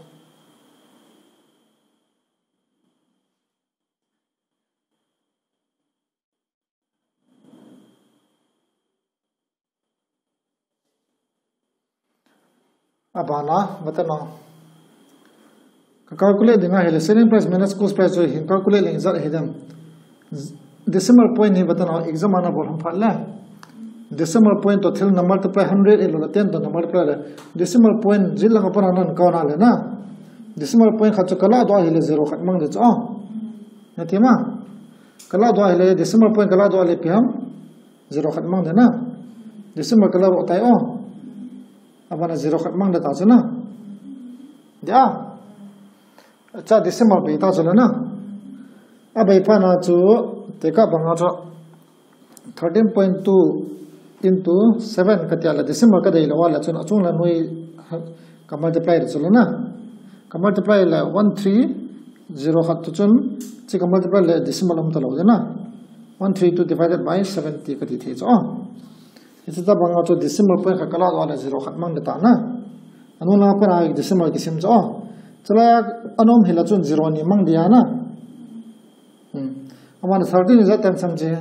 Abana, bata na. Ka calculate ding ahile, selling price minus cost price chu hin calculate leng ijat ahi dem. Decimal point hi bata na, exam a na bol ham phat le. Decimal point to thil na multiply hundred ilo le ten to na multiply le. Decimal point jil langa pa na nan kau na le na. Decimal point khat chu kala doh ahile zero khat mang de chu. Na ti ma. Kala doh ahile decimal point kala doh ahile ipi ham. Zero khat mang de na. Decimal kala doh tai o. Abana zero khat mang de ta chu na. Dia. Cha decimal bei ta chu la na. A bei pa na chu te ka banga chu thirteen point two into seven ka tia la decimal ka dei lou a la chun achung la noi ka multiply le chu la na. Ka multiply le one three zero khat tu chun chi ka multiply le decimal um ta lou de na. One three two divided by seventy ka ti thei chu. Hiche ta banga chu decimal point khat kala doh le zero khat mang de ta na. Nung langa pat a decimal kisim chu. Chule anom hila chun zero ni mang dia na. Hmm. Aman thirteen ijat time sam chi.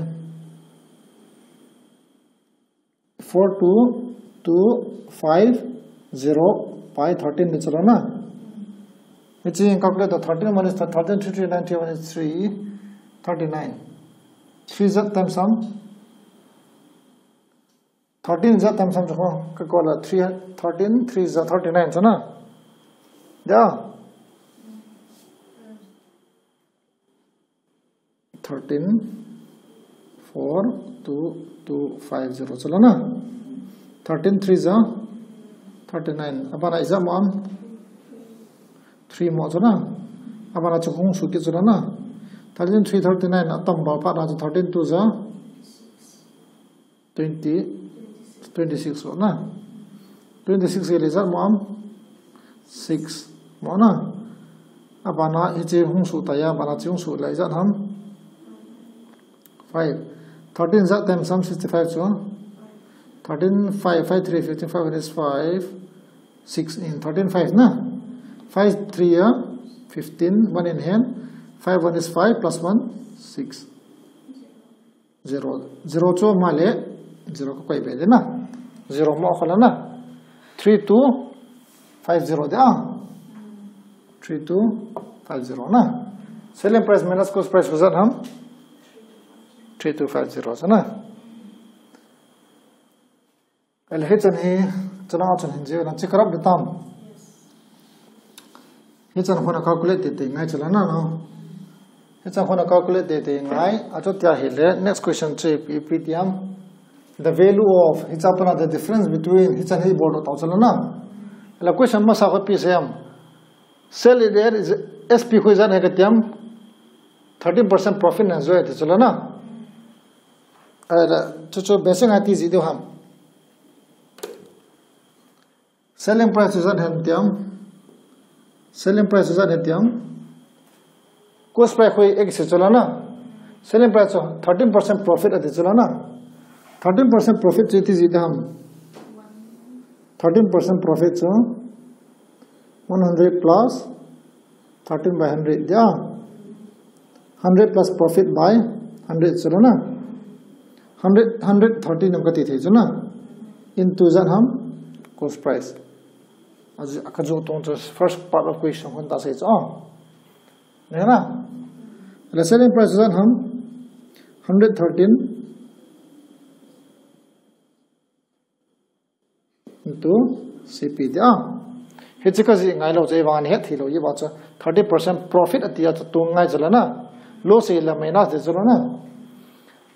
Four two two five zero pi thirteen ni chula na. Hichi calculate thirteen minus thirteen three three nine three one is three thirty nine. Three ijat time sam. Thirteen ijat time sam chu ko ka ko la three thirteen three ijat thirty nine chu na. Ya. Thirteen four two two five zero chula na. Thirteen three ijat thirty nine. Abana ijat mo am three mo chula. Abana chu hung su ki chula na. Thirteen three thirty nine atam ba pa na chu thirteen two ijat twenty, twenty six mo na. Twenty six hile ijat mo am six mo na. Abana hichi hung su ta ya, abana chi hung su le ijat ham five. Thirteen ijat time sam sixty five chu. Thirteen five, five three fifteen, five one is five, six in thirteen five na. Five three ya fifteen, one in hand, five one is five plus one six. Zero. Zero chu ma le zero ka koi be de na. Zero mo khala na. Three two five zero de a. Three two five zero na. Selling price minus cost price ijat ham three two five zero sa na. Ahile hichan hi, chulanga chun hin jeh na chi karap di tam. Hichan hona calculate te te ngai chula na no. Hichan hona calculate te te ngai. Achutia hile, next question chu ipi, ipi tiam. The value of, hicha pana the difference between, hichan hi bol tau chula na. Ahile question masa ko ipi sem. Sell it at S P khu ijat he ka tiam. Thirteen percent profit na joi te chula na. Ahile, chu chu basic a ti ji diu ham. Selling price chu ijat hen tiam. Selling price chu ijat hen tiam. Cost price khu eki se chula na. Selling price chu thirteen percent profit ati chula na. Thirteen percent profit chu iti ji dam. Thirteen percent profit chu one hundred plus thirteen by hundred dia. Hundred plus profit by hundred chula na. Hundred, hundred thirteen nam kati thei chu na. Into ijat ham cost price. Aji, akajo tong chu first part of question hon ta sei chu. Ne na. Le selling price ijat ham hundred thirteen into C P dia. Hichi ka ji ngai lou chu, ivang ni het thi lou, iva chu thirty percent profit atia chu tung ngai chula na. Loss hile minus de chula na.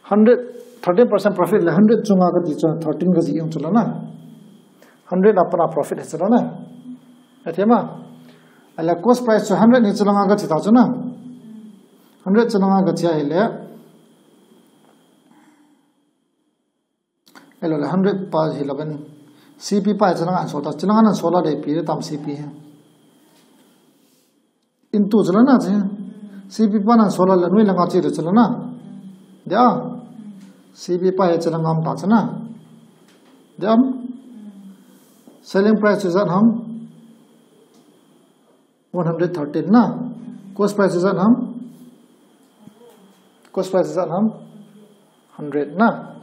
Hundred, thirteen percent profit le hundred chunga kati chu thirteen ka ji jong chula na. Hundred a pana profit he chula na. Athema. Ahile cost price chu hundred ni chulanga ka chi ta chu na. Hundred chulanga ka chi ahile. Ahilou le hundred pa hilou ben. C P pa chulanga an so ta. Chulanga an so la de pi le tam C P he. Into chula na chi. C P pa nan so la le noi langa chi le chula na. Dia. C P pa he chulanga am ta chu na. Dia. Selling price chu ijat ham one hundred thirteen na. Cost price ijat ham. Cost price ijat ham. Hundred na.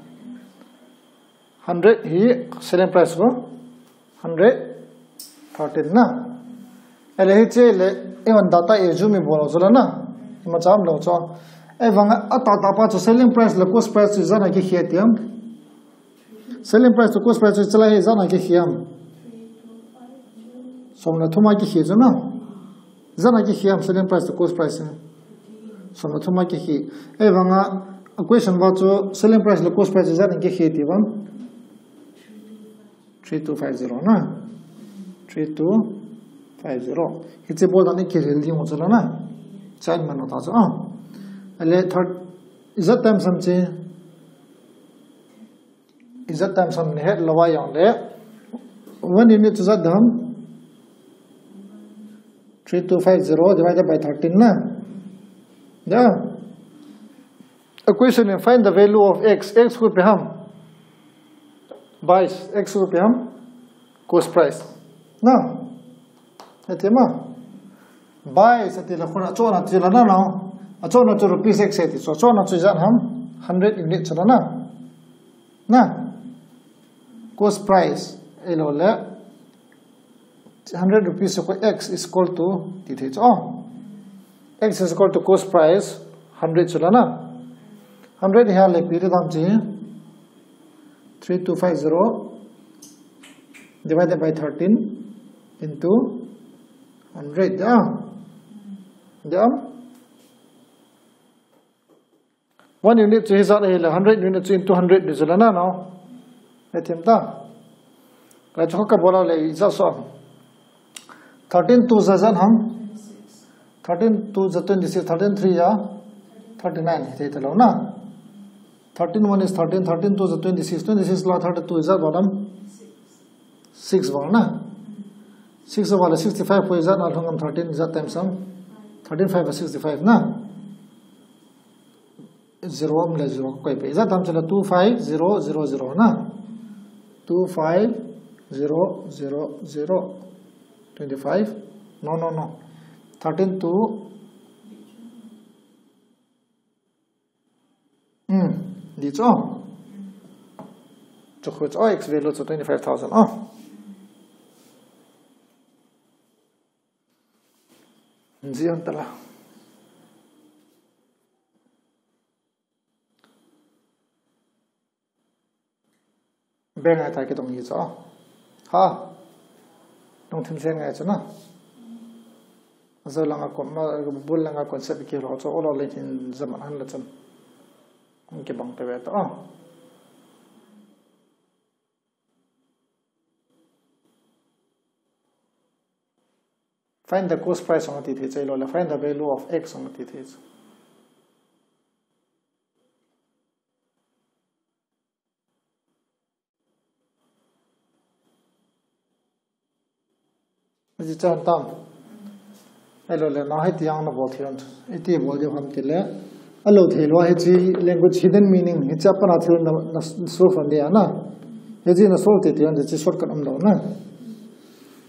Hundred hi selling price ko. Hundred thirteen na. Ahile hiche le, eihon data e jumi bol chula na. Ima cham lou chu. Ahivang a tata pa chu selling price le cost price chu ijat a kikhel tiam. Selling price to cost price chu chala hi ijat a kikhel am. Som le thum a kikhel chu na. Ijat a kikhel am selling price to cost price. Som le thum a kikhel. Ahivang a question va chu selling price le cost price ijat a kikhel ti vang. Three two five zero na. Three two five zero. Hiche bol dan i kikhel ding u chula na. Chan man ta chu a. Ahile third, ijat time sam chi. Ijat time sam ni het lou a jong le. One unit chu ijat dam. Three two five zero divided by thirteen na. Yeah. A question in find the value of X. X khu ipi ham. Buys. X khu ipi ham. Cost price. Na. Ati ma. Buy sa ti la khun a chona chu la na no. A chona chu rupees X ati. So chona chu ijat ham? Hundred unit chu la na. Na. Cost price. Ahilou le. Hundred rupees ko X is equal to ti thei chu. Oh. X is equal to cost price hundred chu la na. Hundred hi a le pi te dam chi. Three two five zero divided by thirteen into hundred. Ya. Ya. One unit chu hijat ahile hundred unit chu into hundred ni chu la na no. Ati em ta. Ka chu ka bol a le ijat so. Thirteen two ja ijat ham? Thirteen two ja twenty-six, thirteen three ja thirty-nine. Hithei talou na. Thirteen one is thirteen, thirteen two ja twenty-six, twenty-six la thirty-two ijat bol am? Six bol na. Six bol le sixty-five ko ijat na lhung am? Thirteen ijat times am? Thirteen five a sixty-five na. Zero am le zero koi pe. Ijat tam chu la two five zero zero zero na. Two five zero zero zero. Twenty-five. No, no, no. Thirteen two. Hmm. Di chu. Chu khu chu X value chu twenty-five thousand. Oh. Ji an tala. Beng ai ta ki dong hi chu. Ha. Dong thim sen ngai chu na. Zo langa kon ma, bul langa concept ki lo chu, o lo le hin zaman han la chun. Ki bang te ve ta. Find the cost price ong ti thei chu, ahilou le find the value of X ong ti thei chu. Ji chan tam. Ahilou le na hiti ang na bol thei un. Hiti bol diu ham ti le. Ahilou thei lou hiche language hidden meaning hiche a pat na thil na, na solve an dia na. Hiche na solve ti ti an hiche shortcut um lou na.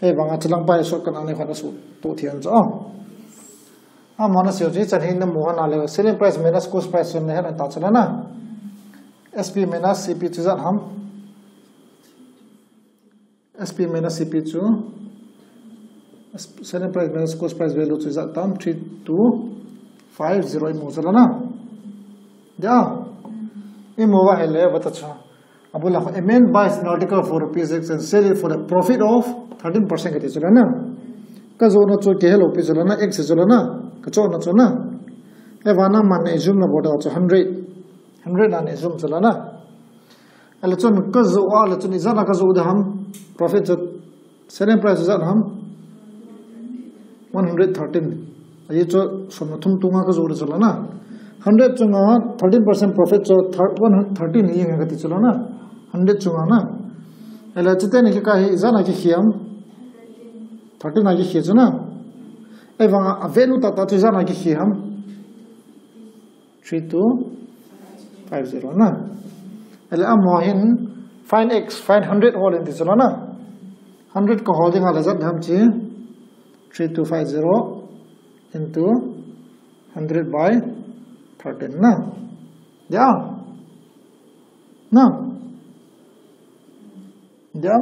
Ahivang a chu lang pa shortcut a ni khat a su tu thei an chu. A mana seo ji chan hin na mu han a le selling price minus cost price na hen ta chu na. S P minus C P chu ijat ham? S P minus C P chu, selling price minus cost price value chu ijat tam? Three two five zero imu chu la na. Ya. Imu va hele va ta chu. Abula, a man buys an article for rupees X and sell it for a profit of thirteen percent kati chu la na. Ka jona chu kei helou pi chu la na, X chu la na. Ka chona chu na. Ahivang a man na assume na bol ta chu hundred. Hundred na assume chu la na. Ahile chun ka jo a le chun ijat na ka jo de ham? Profit chu selling price ijat ham? One hundred thirteen. Ahi chu somna thum tunga ka jo de chu la na. Hundred chunga thirteen percent profit chu thir-, one hundred thirteen hi nge kati chu la na. Hundred chunga na. Ahile chuteni kikah hi ijat na kikhi ham? Thirteen na kikhi chu na. Ahivang a value tah tah chu ijat na kikhi ham? Three two five zero na. Ahile amaho hin find X, find hundred hol in ti chu la na. Hundred ka hol ding a le ijat ham chi. Three two five zero into hundred by thirteen na. Ya. Na. Ya.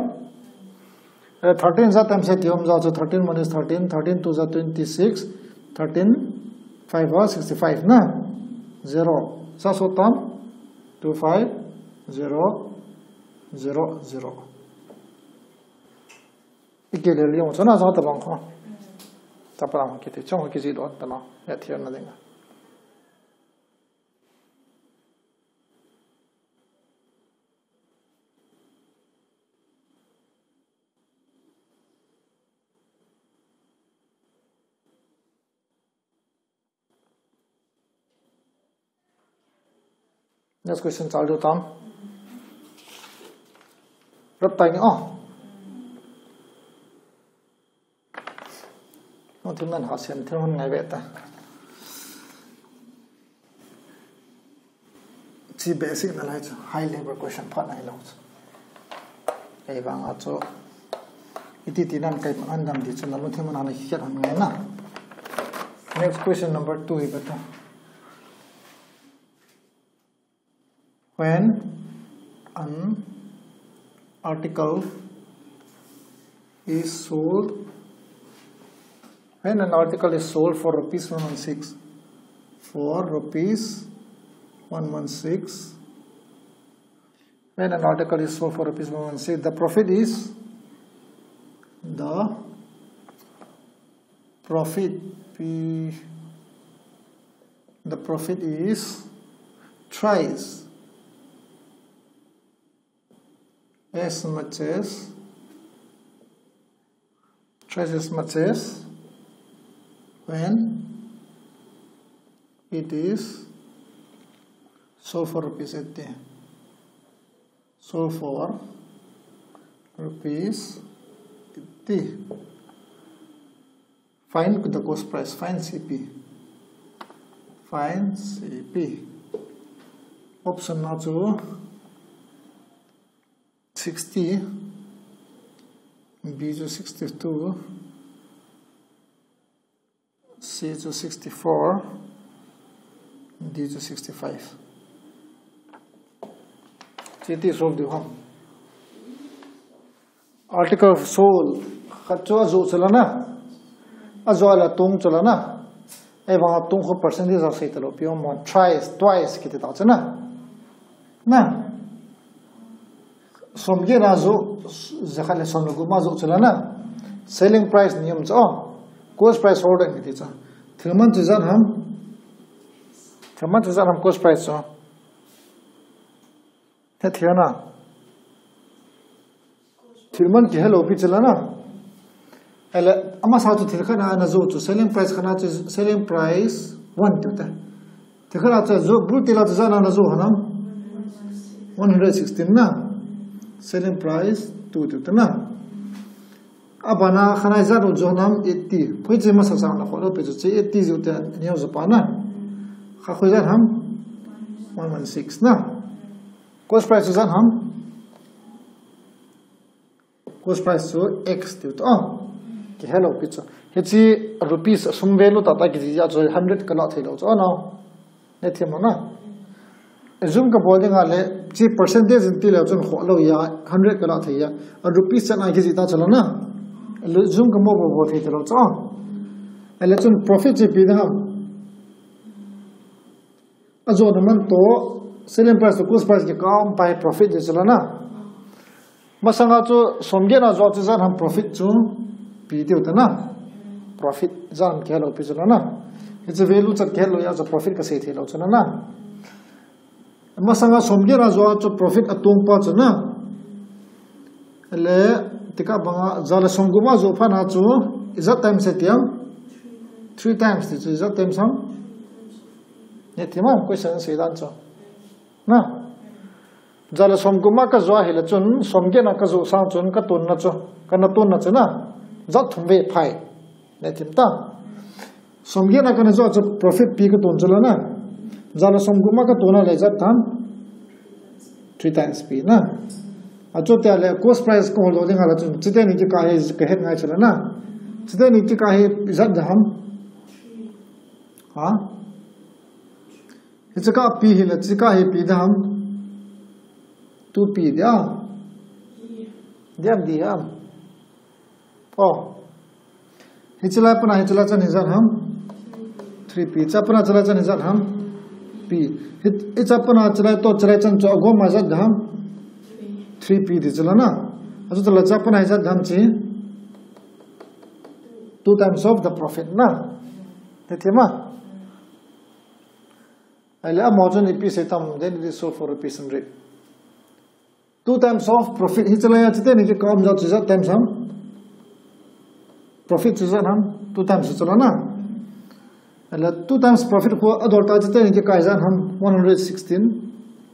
Eh, thirteen ja times eight, hom ja chu thirteen one is thirteen, thirteen two ja twenty-six, thirteen five ja sixty-five na. Zero. Sa so tam? Two five zero zero zero. Iki le liong chuna ja ta bang kho. Ta pa lang kiti chong kiji do ta na. Ya thier na ding. Next question chal diu tam. Rap tai ni o. Nung thim nan ha siam thim hun ngai ve ta. Chi basic na lai chu high level question phat nai lo chu. Ahivang a chu Iti ti nan kai pan dam ti chun, na lungthim a na kikhet hon ngai na. Next question number two hi bata. When an article is sold, when an article is sold for rupees one one six, for rupees one one six, when an article is sold for rupees one one six, the profit is, the profit, P, the profit is thrice as much as, thrice as much as when it is sold for rupees eighty. Sold for rupees eighty. Find the cost price. Find C P. Find C P. Option na chu sixty, B chu sixty-two, C chu sixty-four, D chu sixty-five. Chi ti solve diu ham. Article sold khat chu ajo chu la na. Ajo la tung chu la na. Ahivang a tung khu percentage a sei talou pi mo, thrice, twice kiti ta chu na. Na. Som get na jo, jakhat le som le gup ma jo chu la na. Selling price ni um chu. Cost price order kiti chu. Thil man chu ijat ham. Thil man chu ijat ham cost price chu. He thil na. Thil man kihe lou pi chu la na. Ahile, amasa chu thil khat na ana jo chu selling price khat na chu selling price one tiu te. Thil khat na chu jo, blue tiu la chu ijat na ana jo ham. One hundred sixteen na. Selling price two tiu te na. Abana khat na ijat u jo ham eighty. Poi chu masa sang na kho lou pi chu eighty jo te neo jo pa na. Kha khu ijat ham. One one six na. Cost price chu ijat ham. Cost price chu X tiu to. Kihe lou pi chu. Hiche rupees sum value tah tah kiti jeh chu hundred ka la thei lou chu. Oh no. Nethim mo na. Assume ka bol ding ahile, chi percentage in ti leu chun kho lou a, hundred ka la thei a. A rupees chan a kiti ta chu la na. Assume ka mo bol bol thei lou chu. Ahile chun profit chu ipi ding ham. Ajo na man to, selling price to cost price kikah a um pai profit ti chu la na. Masanga chu som get na jo chu ijat ham profit chu pi tiu ta na. Profit ijat ham kihe lou pi chu la na. Hiche value chan kihe lou a chu profit ka sei thei lou chu la na. Masanga som get na jo chu profit atung pa chu na. Le, tikah banga, ja le som gup ma jo phat na chu, ijat times e ti ham. Three times ti chu, ijat times ham. Nethim mo, question sei dan chu. Na. Ja le som gup ma ka jo ahile chun, som get na ka jo sang chun, ka tun na chu, ka na tun na chu na. Ijat thum ve phai. Nethim ta. Som get na ka na jo chu profit pi ka tun chu la na. Ja le som gup ma ka tun ahile ijat ham. Three times pi na. Achuti ahile cost price ka hol doh ding ahile chun, chuteni kikah hi ka het ngai chu la na. Chuteni kikah hi ijat ham. Ha? Hiche kah pi hile, hiche kah hi ipi ding ham. Two pi dia. Diam di ham. Oh. Hiche lai pana hiche lai chan ijat ham. Three pi. Hiche pana hiche lai chan ijat ham. Pi. Hi, hiche pana hiche lai to hiche lai chan chu agom ma ijat ham. Three pi ti chu la na. Achuti ahile hiche pana ijat ham chi. Two times of the profit na. Nethim mo. Ahile amaho chun ipi sei tam, then it is sold for rupees hundred. Two times of profit. Hiche lai a chuteni kikah a um jo chu ijat times ham. Profit chu ijat ham. Two times chu la na. Ahile two times profit khu adol ta chuteni kikah ijat ham. One hundred sixteen.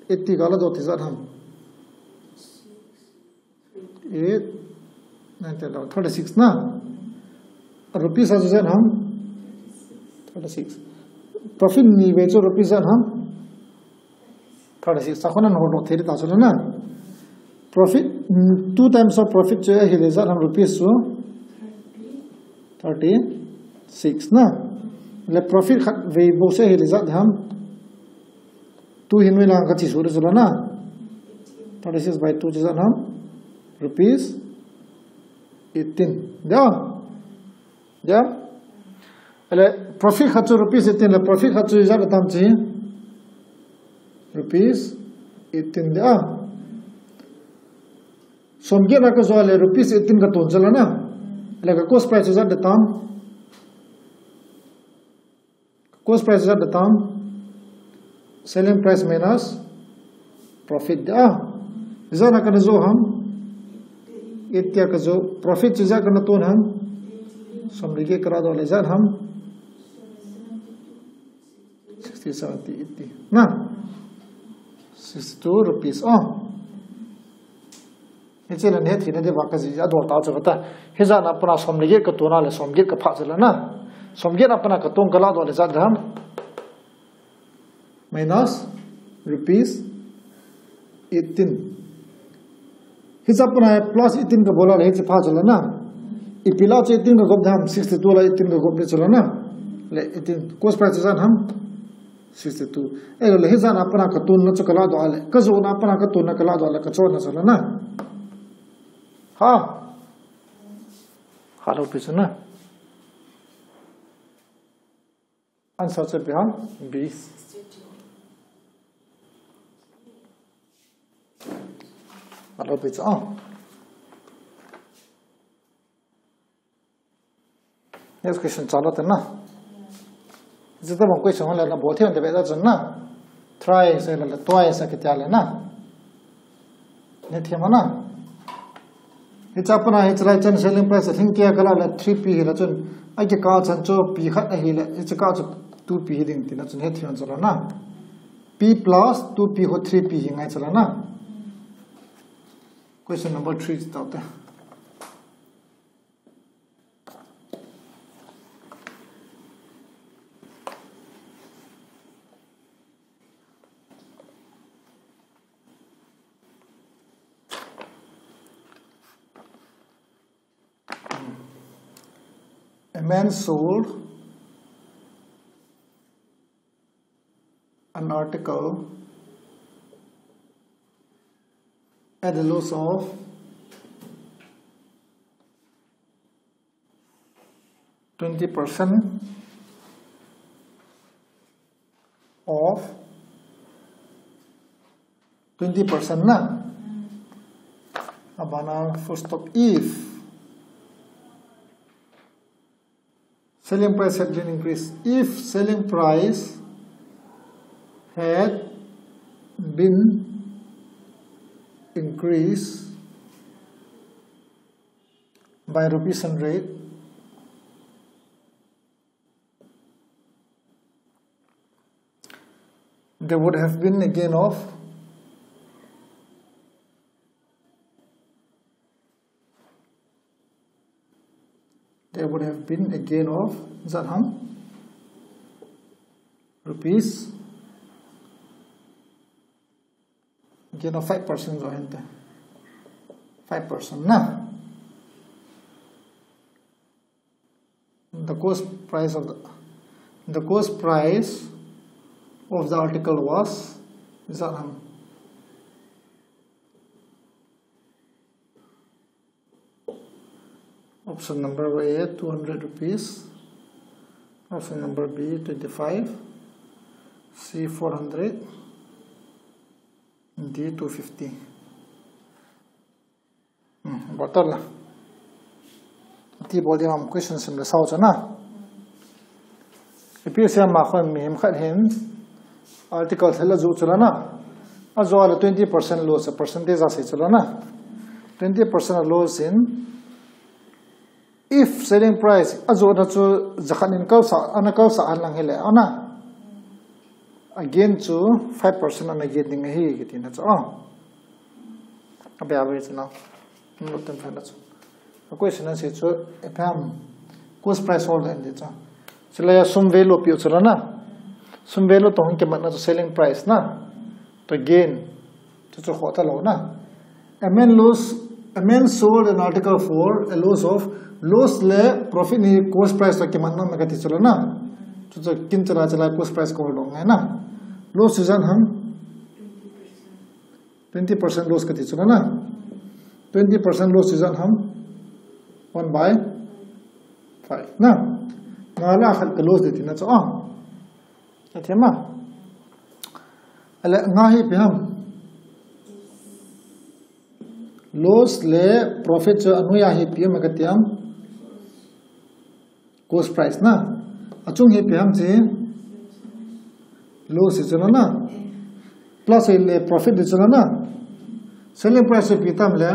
Eighty ka la dol ti ijat ham. Eight, nine, ten, eleven, thirty-six na. Rupees a chu ijat ham. Thirty-six. Profit ni ve chu rupees ijat ham. Thirty-six. Sa khun an hol doh thei ta chu la na. Profit Mm, two times of profit chu ahile ijat ham rupees chu thirty-six na. Le profit khat vei bou chu ahile ijat ham. Two hin vei lang kachi su de chu la na. Thirty-six by two chu ijat ham. Rupees eighteen. Ya. Ya. Le profit khat chu rupees eighteen le profit khat chu ijat tam chi. Rupees eighteen de a. Som get na kajo le rupees eighteen katon chu la na. Le ka cost price chu ijat tam. Cost price ijat tam. Selling price minus profit de a. Ijat na kana jo ham. Eighty kajo. Profit chu ijat kana ton ham. Som le get kala doh le ijat ham. Sixty, seventy, eighty. Na. Sixty-two rupees. Oh. Hiche le hetthei na diuva kaji a dol ta chu kata. Hijat na pana som le get katon a le som get kapha chu la na. Som get na pana katon kala doh le ijat ham. Minus rupees eighteen. Hiche pana plus eighteen kabol a le hiche pha chu la na. Ipi la chu eighteen kagop dam, sixty-two la eighteen kagop de chu la na. Le eighteen. Cost price chu ijat ham. Sixty-two. Eh, le hijat na pana katon na chu kala doh a le. Kajo na pana katon na kala doh a le. Kacho na chu la na. Ha. Hello, pi chu na. Answer chu ipi ham? B. Hello, pi chu. Oh. Next question chalo te na. Jita bang question ho le na bol thiam te be da chun na. Try se le twice se kitia le na. Hethem na. Hiche pana hiche lai chan selling price lhingkei kala le three P hila chun. Akikah chan chu P khat ahile. Hiche kah chu two P hi ding tina chun hethem chu la na. P plus two P ho three P hi ngai chu la na. Question number three chu tao te. A man sold an article at a loss of twenty percent of twenty percent na. Abana full stop. If selling price had been increased, if selling price had been increased by rupees hundred, there would have been a gain of, there would have been a gain of, ijat ham? Rupees. Gain of five percent jo hinte. Five percent na. The cost price of the, the cost price of the article was, ijat ham? Option number A, two hundred rupees. Option number B, twenty-five. C, four hundred. D, two fifty. Hmm, bottle la. Ti bol dia ham question sim le sao chu na. Ipi sia ma khon mihem khat hin article thela ju chu la na. Ajo le twenty percent loss a percentage a sei chu la na. Twenty percent loss in, if selling price ajo na chu jakhat in kalsa, ana kalsa an lang hile, ana. Again chu five percent ana gain ding ahi kiti na chu. Oh. Abe abe chu na. Nutem phan chu. A question answer chu, ipi ham, cost price holder in di chu. Chule a sum value piu chu la na. Sum value toh hung kimat na chu selling price na. To gain. Chu chu khoh ta lou na. A man loss, a man sold an article for a loss of, loss le profit hi cost price toh kimat nom e kati chu la na. Chuche kin chu la chu la cost price kihol doh ngai na. Loss chu ijat ham? Twenty percent loss kati chu la na. Twenty percent loss chu ijat ham? One by five na. Nga le khat ka loss ding tina chu a. Athema. Ale nga hi ipi ham? Loss le profit chu anoiya hi ipi ham kati ham? Cost price na. Achung hi ipi ham chu? Loss chu la na. Plus le profit chu la na. Selling price chu ipi tam le?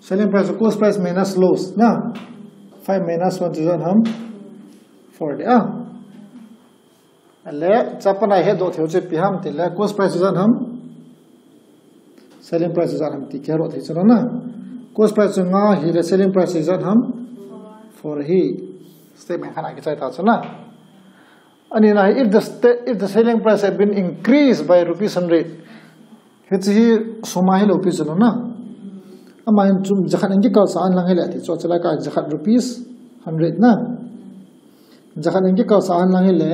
Selling price chu cost price minus loss na. Five minus one chu ijat ham? Four ding a. Ale, chapang a ihet doh thei u chu ipi ham tile, cost price chu ijat ham? Selling price chu ijat ham ti kihe doh thei chu la na. Cost price chu nga hile, selling price chu ijat ham? Four hi. Statement khat a kichai ta chu na. Ani na hi, if the sta-, if the selling price had been increased by rupees hundred, hiche hi sum a hilou pi chu la na. Ama hin chu jakhat in kikalsah a lang hile ti chu, chu la ka jakhat rupees hundred na. Jakhat in kikalsah a lang hile,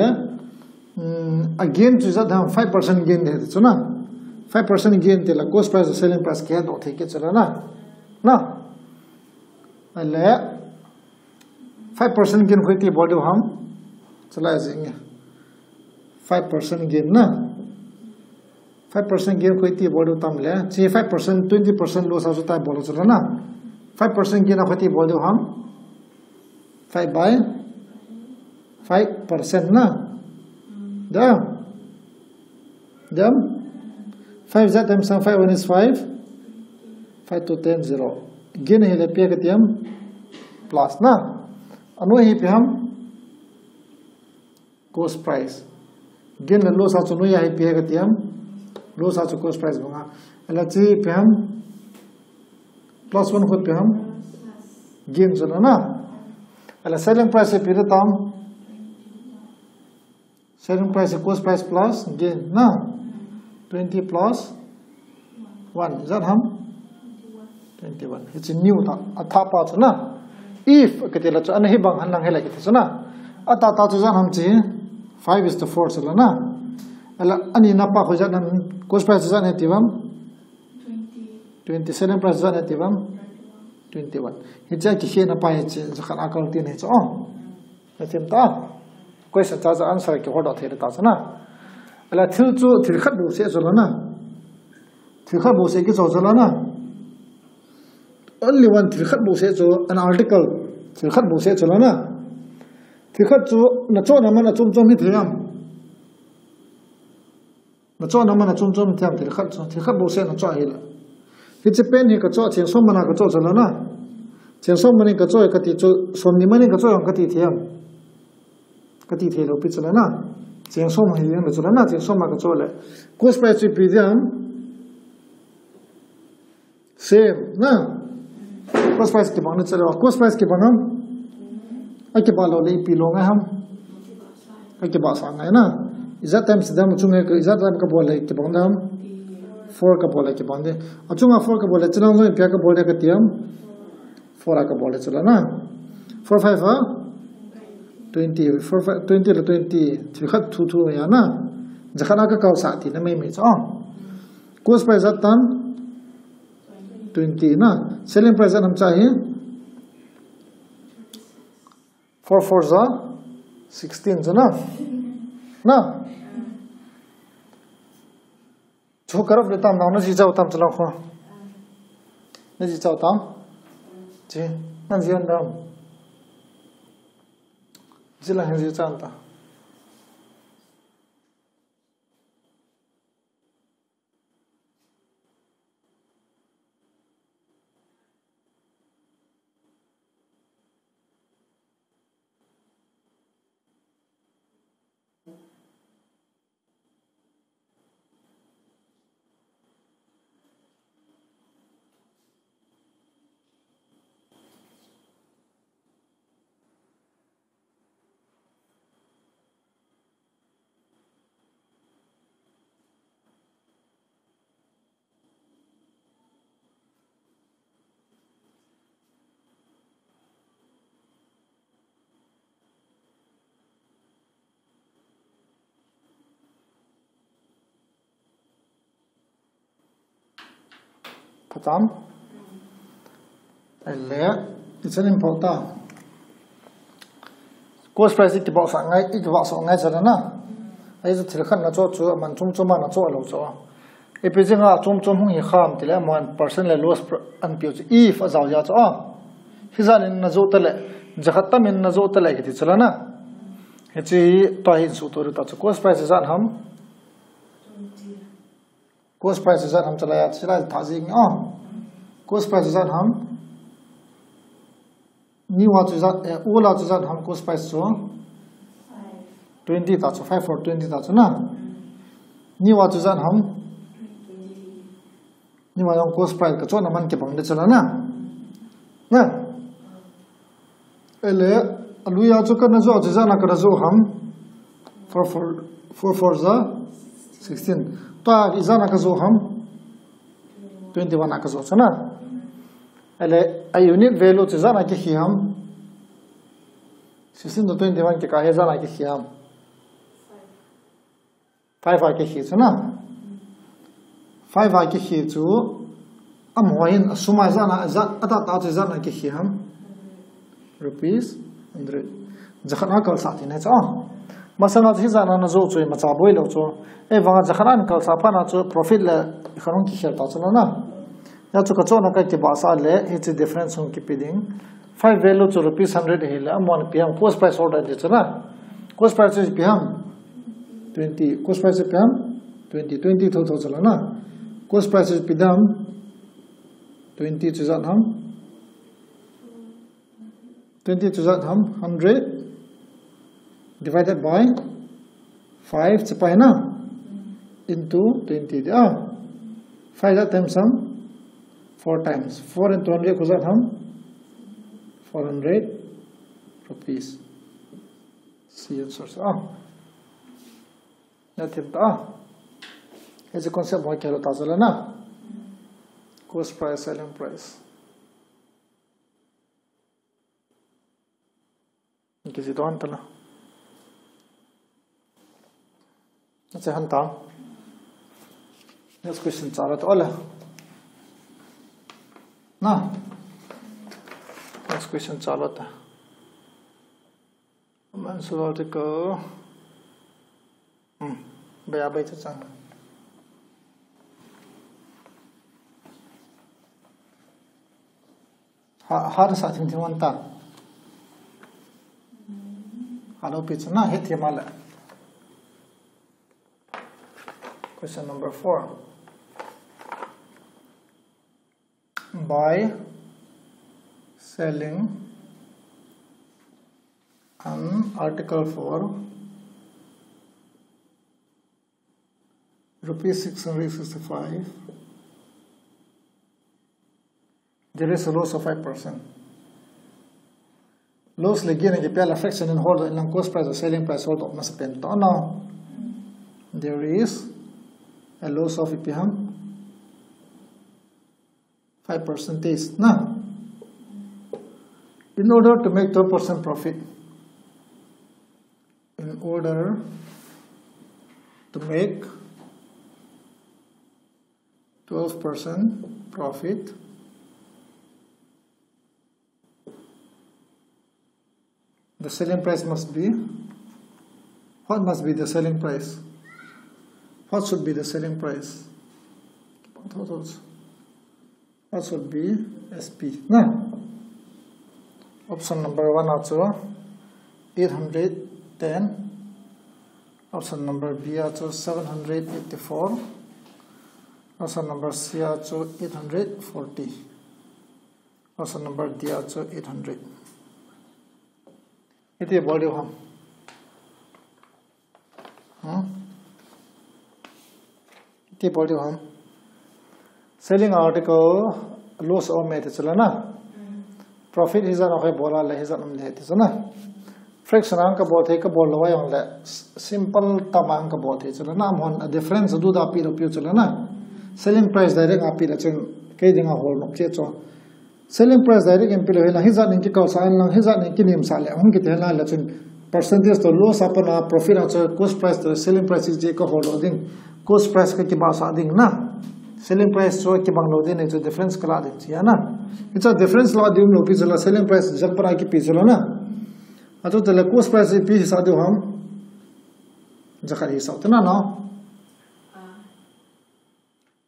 um, a gain chu ijat ham? Five percent gain ding ti chu na. Five percent gain tile cost price, selling price kihe doh thei kit chu la na. Na. Ale, five percent gain khu iti bol diu ham? Chu la jing e. Five percent gain na. Five percent gain khu iti bol diu tam le. Chu five percent, twenty percent loss a chu iti bol chu la na. Five percent gain a khu iti bol diu ham? Five by five percent na. Dam. Dam. Five ijat ham? Five one is five. Five two ten, zero. Gain hile ipi kati ham? Plus na. Anoi hi ipi ham? Cost price. Gain le loss a chu anoiya hi ipi kati ham? Loss a chu cost price banga. Ale chu ipi ham? Plus one khu ipi ham? Gain chu la na. Ale selling price ipi ding tam? Selling price, cost price plus gain na. Twenty plus one ijat ham? Twenty-one. Hiche new ta, athah pa chu na. If kati la chu ana hibang hen lang hile kati chu na. Atah tah chu ijat ham chu? Five is to four chu la na. Ale ani na pa khu ijat ham? Cost price ijat ham ti uvam? Twenty. Selling price ijat ham ti uvam? Twenty-one. Hiche a kikhel na pa hiche, jakhat a kal tin hiche o. Athim ta. Question cha cha answer kihol doh thei ta chu na. Ale thil chu, thil khat bou seh chu la na. Thil khat bou seh kicho chu la na. Only one, thil khat bou seh chu, an article. Thil khat bou seh chu la na. Thil khat chu nachoh na man a chom chom hi thei ham? Nachoh na man a chom chom hi thei ham, thil khat chu? Thil khat bou seh nachoh hile. Hiche pen hi kachoh, cheng som man a kachoh chu la na. Cheng som man in kachoh kati chu, som ni man in kachoh jong kati thei ham? Kati thei lou pi chu la na. Cheng som hi jeng le chu la na, cheng som a kachoh le. Cost price chu ipi ding ham? Same na. Cost price kibang na chu le. Cost price kibang ham? Akibah lou le ipi lou ngai ham? Akibah sah ngai na. Ijat time sidam chung e, ijat time kabol le kibang dam? Four kabol le kibang ding. Achunga four kabol le, chunga jong ipi kabol le kati ham? Four a kabol le chu la na. Four five a? Twenty. Four five, twenty le twenty. Thil khat thu thu ya na. Jakhat a kakalsah tina mai mai chu. Cost price ijat tam? Twenty na. Selling price ijat ham chu hi? Four four ja sixteen chu na. Na. Chu karap le tam nang, naji chau tam chu lang kho. Naji chau tam? Chi, naji an dam. Ji lang ji chan ta. Tam. Ele, it's an important. Cost price i kibahsah ngai, i kibahsah ngai chala na. Ahi chu thil khat na chu chu aman chom chom a na chu alou chu. Ipi jeh a chom chom hung hi ham tile aman percent le loss pr-, an piu chu if a jao ja chu a. Hijat in na joh tale, jakhat tam in na joh tale kiti chala na. Hiche tua hi in suhto ta chu cost price ijat ham. Cost price ijat ham chalai a, chalai tha jing a. Cost price ijat ham. New a chu ijat, eh, old a chu ijat ham cost price chu. Twenty ta chu, five for twenty ta chu na. New a chu ijat ham. New a jong cost price ka chon a man kibang de chala na. Na. Ele, alui a chu kana joh, chu ijat a kana joh ham. Four four, four four ja sixteen. Tua ijat a ka joh ham. Twenty-one a ka joh chu na. Ele, a unit value chu ijat a kihi ham. Sixteen to twenty-one kikah hi ijat a kihi ham. Five a kihi chu na. Five a kihi chu. Amaho hin a sum a ijat a, ijat, a tahtah chu ijat a kihi ham. Rupees hundred. Jakhat a kalsah tina chu. Masanga chu hijat a na joh chu imacha boi lou chu. Ahivanga jakhat a kalsah phat na chu profit le khat hung kikhel ta chu na. Hia chu ka chon a ka kibahsah le, hiche difference hung kipe ding. Five value chu rupees hundred ahile, amahon ipi ham cost price order ti chu na. Cost price chu ipi ham. Twenty. Cost price chu ipi ham. Twenty. Twenty thotho chu la na. Cost price chu ipi ham. Twenty chu ijat ham. Twenty chu ijat ham. Hundred divided by five chu pa hi na. Into twenty dia. Five ijat times ham. Four times. Four into hundred chu ijat ham. Four hundred rupees. See answer. Ah. Na thim ta. Hiche concept bou kihil ta chu la na. Cost price, selling price. Kisi to han ta la. Acha han ta. Next question chala ta ole. Na. Next question chala ta. Mensual article. Hmm. Bai a bai cha chang. Ha, ha sa thim thim an ta. Hello, page na het thim ala. Question number four. Buy, selling an article for rupees six hundred sixty-five. There is a loss of five percent. Loss le gain a kipia la fraction in holdoh in lang cost price or selling price holdoh masa pen to na. There is a loss of ipi ham. Five percentage na. In order to make twelve percent profit, in order to make twelve percent profit, the selling price must be, what must be the selling price? What should be the selling price? What should be S P? Na? Option number one a chu eight hundred ten. Option number B a chu seven hundred eighty-four. Option number C a chu eight hundred forty. Option number D a chu eight hundred. Iti bol diu ham. Hmm? Iti bol diu ham. Selling article loss a um e ti chu la na. Profit hijat a hoi bol a le hijat a um le ti chu na. Fraction a ka bol thei ka bol lou a jong le s-, simple term a ka bol thei chu la na. Amahon a difference a duda pi lou piu chu la na. Selling price direct a pi le chun kei dinga hol nop che chu. Selling price direct in pilou hilang, hijat in kikalsah in lang, hijat in kinimsah le, hung kiti hilang le chun percentage to loss a pat a profit a chu cost price to selling price hi ka holdoh ding, cost price ka kibahsah ding na. Selling price chu kibang lou ding chu difference kala ding chu ahi na. Hichu difference la ding lou pi chu la selling price jat para kipe chu la na. Achu tele cost price ipi hisa diu ham. Jakhat hisa u te na no.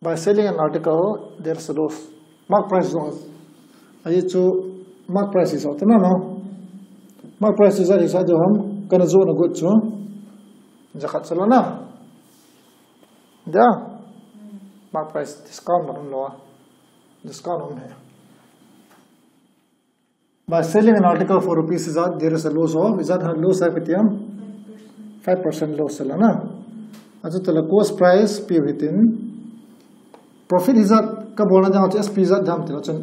By selling an article, there's a loss. Mark price jong. Ahi chu mark price hisa u te na no. Mark price chu jat hisa diu ham. Kana jona got chu. Jakhat chu la na. Dia. Mark price discount ma um lou a. Discount um he. By selling an article for rupees ijat, there is a loss of, ijat ha loss ahi kati ham. Five percent loss la na. Achu tele cost price pi hitin. Profit ijat kabolna dinga chu S P ijat dam tila chun.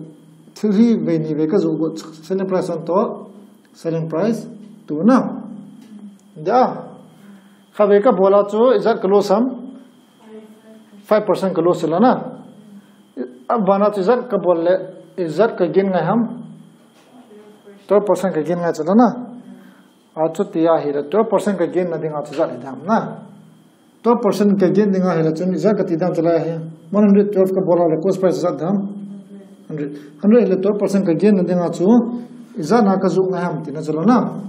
Thil hi vei ni vei kajoh got selling price one to selling price two na. Dia. Kha vei kabola chu ijat ka loss ham. Five percent ka loss la na. Abana chu ijat kabol le, ijat ka gain ngai ham. Twelve percent ka gain ngai chu la na. Achu tia hile twelve percent ka gain na dinga chu ijat hi dam na. Twelve percent ka gain dinga hile chun ijat kati dam chu la hi. One hundred twelve kabola le cost price ijat dam. Hundred. Hundred hile twelve percent ka gain na dinga chu ijat na kajoh ngai ham tina chu la na.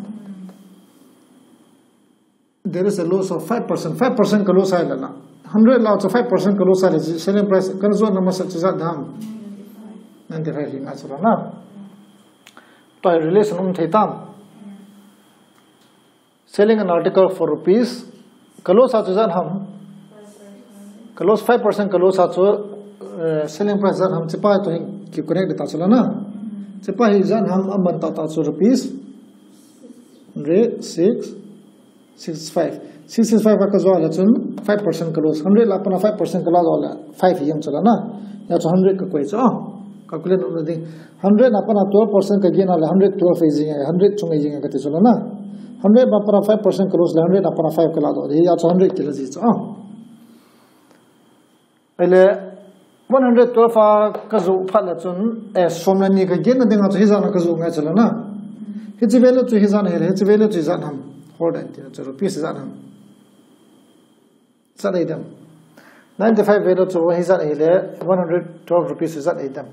There is a loss of five percent. Five percent ka loss ahi la na. Hundred la chu five percent ka loss ahi le, selling price kana jona masa chu ijat dam. Ninety-five hi ngai chu la na. Tua relation um thei tam. Selling an article for rupees. Ka loss a chu ijat ham. Ka loss five percent ka loss a chu, eh, selling price ijat ham. Chepa to hi ki connect ta chu la na. Chepa hi ijat ham aman tah tah chu rupees. Hundred, six, sixty-five. Sixty-five a kajoh le chun five percent ka loss. Hundred la pana five percent kala doh le five hi jeng chu la na. Hia chu hundred kakoi chu. Calculate na ding. Hundred na pana twelve percent ka gain le hundred twelve hi jeng, hundred chung hi jeng kati chu la na. Hundred na pana five percent ka loss le hundred na pana five kala doh. Hia chu hundred kila ji chu. Ahile, one hundred twelve a kajoh phat le chun, eh, som le ni ka gain na dinga chu hijat na kajoh ngai chu la na. Hiche value chu hijat na hile, hiche value chu hijat ham. Hold on, tina chu rupees hijat ham. Ijat hi dam. Ninety-five value chu hijat hile, one hundred twelve rupees hijat hi dam.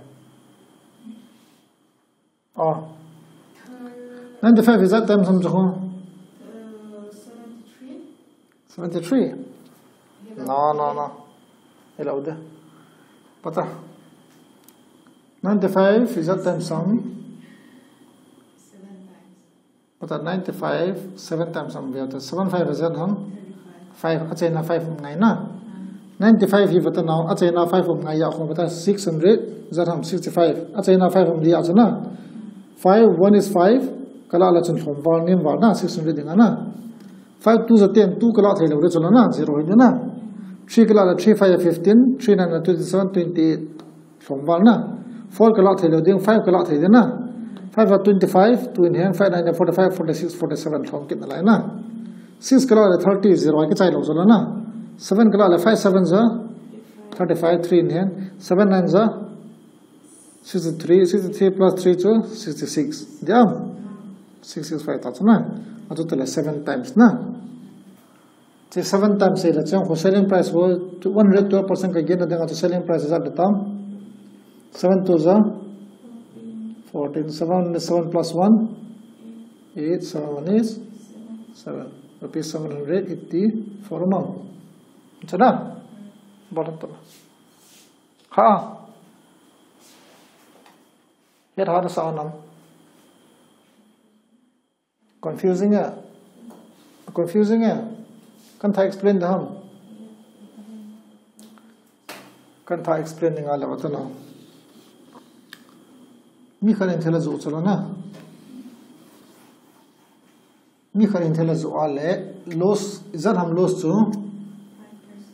Oh. Ninety-five ijat times ham chu. Uh, seventy-three. Seventy-three? No, no, no. Hello there. Pata. Ninety-five ijat times ham. Seven times. Pata ninety-five, seven times ham via ta. Seven five ijat ham. Five, achaina five um ngai na. Ninety-five hi vata nau, achaina five um ngai ya khong vata six hundred, ijat ham sixty-five. Achaina five um dia chana. Five, one is five, kala la chun lhom val, nem val na, six hundred dinga na. Five two is a ten, two kala thei lou le chun na, zero hi na. Three kala la three five a fifteen, three nine a twenty-seven, twenty-eight. Lhom val na. Four kala thei lou ding, five kala thei ding na. Five a twenty-five, two in hand, five nine a forty-five, forty-six, forty-seven, lhom kit na lai na. Six kala le thirty, zero, kichai lou chu la na. Seven kala le five seven a thirty-five, three in hand, seven nine a sixty-three, sixty-three plus three chu sixty-six. Dia? Six six five ta chu na. Achu tele seven times na. Chu seven times eight la chang, selling price wo one hundred twelve percent ka gain na dinga chu selling price ijat tam. Seven two a fourteen, seven, seven plus one, eight, seven one is seven. Rupees seven hundred eighty-four amount. Chu na? Bottom to. Ha. Het ha na sa nam. Confusing eh? Confusing eh? Kan tha explain da ham? Kan tha explain ding a le vata na. Mi khat in thil ajoh chu la na. Mi khat in thil ajoh a le loss, ijat ham loss chu?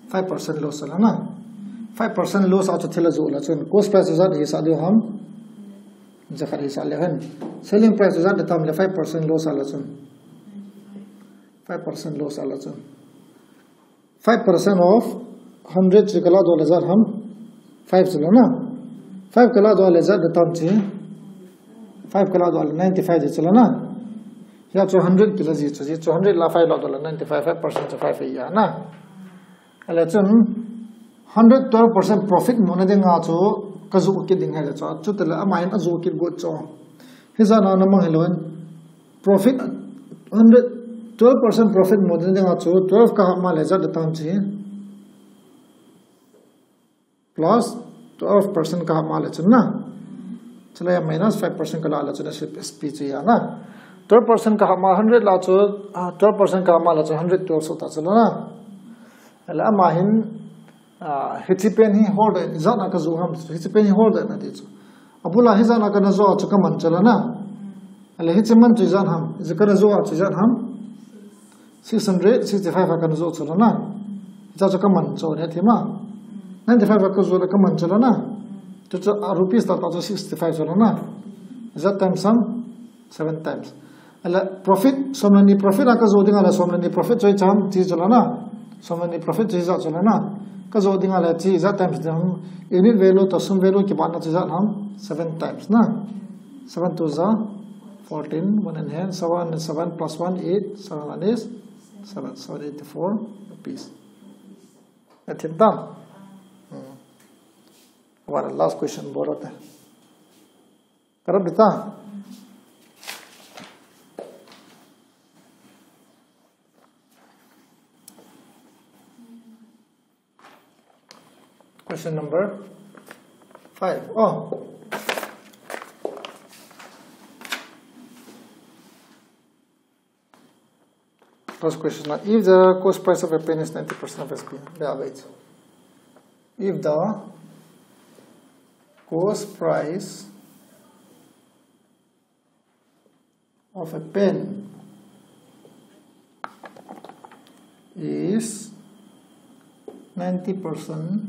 Five percent loss la na. Five percent loss a chu thil ajoh la chun. Cost price ijat hisa diu ham? Jakhat hisa le hen. Selling price ijat le tam le five percent loss a la chun. Five percent loss a la chun. Five percent of hundred chu kala doh le ijat ham? Five chu la na. Five kala doh le ijat le tam chu? Five kala doh le ninety-five chu la na. Hia chu hundred kila ji chu, ji chu hundred la five la doh le ninety-five, five percent chu five ya na. A le chun Hundred twelve percent profit muna dinga chu ka joh kit ding hile chu. Chutile ama hin ajoh kit got chu. Hijat na namang hilou in profit hundred twelve percent profit muna dinga chu twelve ka hap ma le jat da tam chi. Plus twelve percent ka hap ma le chun na. Chule minus five percent ka la le chun S P chu ya na. Twelve percent ka hap ma hundred la chu, ah, twelve percent ka hap ma le chun hundred twelve so ta chu la na. Ala ama hin Ah, hiche pen hi hold in, ijat na ka joh ham, hiche pen hi hold in ati chu. Abul a hijat na kana joh chu ka man chu la na. Ale hiche man chu ijat ham, hiche kana joh chu ijat ham. Six hundred sixty-five a kana joh chu la na. Hiche chu ka man chu ne ti ma. Ninety-five a ka joh le ka man chu la na. Chu chu, ah, rupees ta ta chu sixty-five chu la na. Ijat times ham. Seven times. Ala profit, som le ni profit a ka joh dinga le som le ni profit chu ijat ham ti chu la na. Som le ni profit chu ijat chu la na. Ka joh dinga le chu ijat times ding ham. Unit value to sum value kibahna chu ijat ham. Seven times na. Seven two za fourteen, one in hand, seven, seven plus one, eight, seven one is seven, seven eighty-four rupees. Athim tam. Hmm. What a last question, bol te. Karap dita. Question number five. Oh. First question. If the cost price of a pen is ninety percent of S P, yeah, wait. If the cost price of a pen is ninety percent,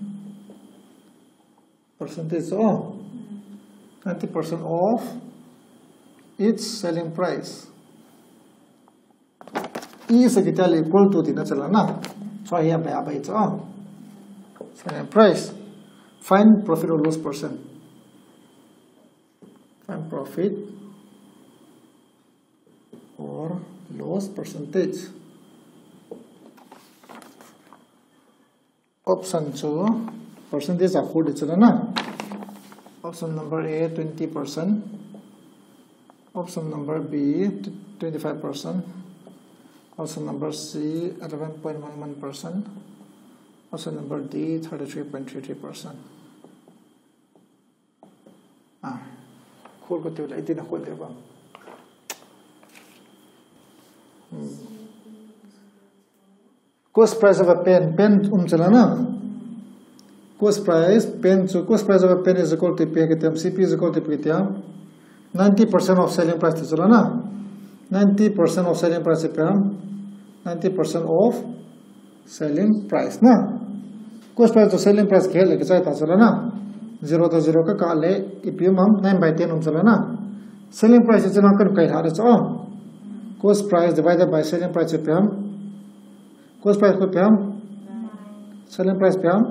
percentage, oh, ninety percent of its selling price. E is equal to tina chu la na. So here by, by, oh, selling price. Find profit or loss percent. Find profit or loss percentage. Option chu percentage a khu di chu la na. Option number A, twenty percent. Option number B, twenty-five percent. Option number C, eleven point one one percent. Option number D, thirty-three point three three percent. Ah, khol ko tiu la, iti na khol de ba. Hmm. Cost price of a pen, pen um chu la na. Cost price, pen chu, cost price of a pen is equal to ipi kiti ham, C P is equal to ipi kiti ham. Ninety percent of selling price ti chu la na. Ninety percent of selling price ipi ham. Ninety percent of selling price na. Cost price to selling price kihe le kichai ta chu la na. Zero to zero ka kah le ipi um ham, nine by ten um chu la na. Selling price chu na kan kai lha de chu. Cost price divided by selling price ipi ham. Cost price ipi ham. Selling price ipi ham.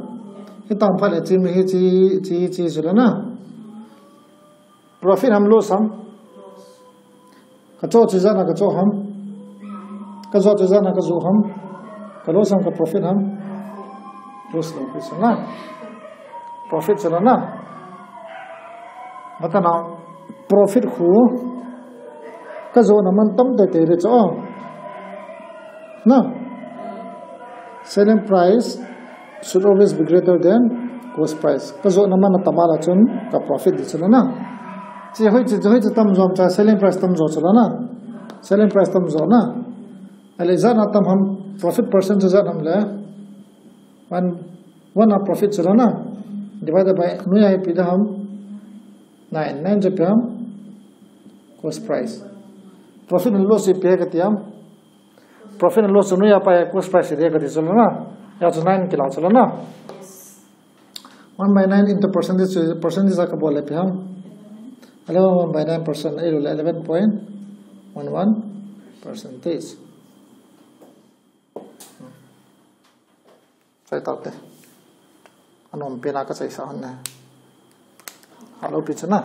Hitam phat le chi mi hi chi, chi, chi chu la na. Profit ham loss ham. Ka choh chu ijat na ka choh ham. Ka joh chu ijat na ka joh ham. Ka loss ham ka profit ham. Loss lo pi chu na. Profit chu la na. Mata na profit khu ka joh na man tam te te re chu. Na. Selling price should always be greater than cost price. Ka joh na man atam a la chun ka profit di chu la na. Chi hoi chi, hoi chi tam jo cha selling price tam jo chu la na. Selling price tam jo na. Ale ijat na tam ham profit percent chu ijat ham le. One, one a profit chu la na. Divided by noiya ipi da ham. Nine, nine chu ipi ham. Cost price. Profit and loss ipi kati ham. Profit and loss chu noiya pai cost price area kati chu la na. Ya chu nine kila chu la na. One by nine into percentage, percentage a ka bol le ipi ham. Eleven one by nine percent, eh, eleven point one one percentage. Chai tau te. Anom pen a ka chai sa hon ne. Hello, pi chu na.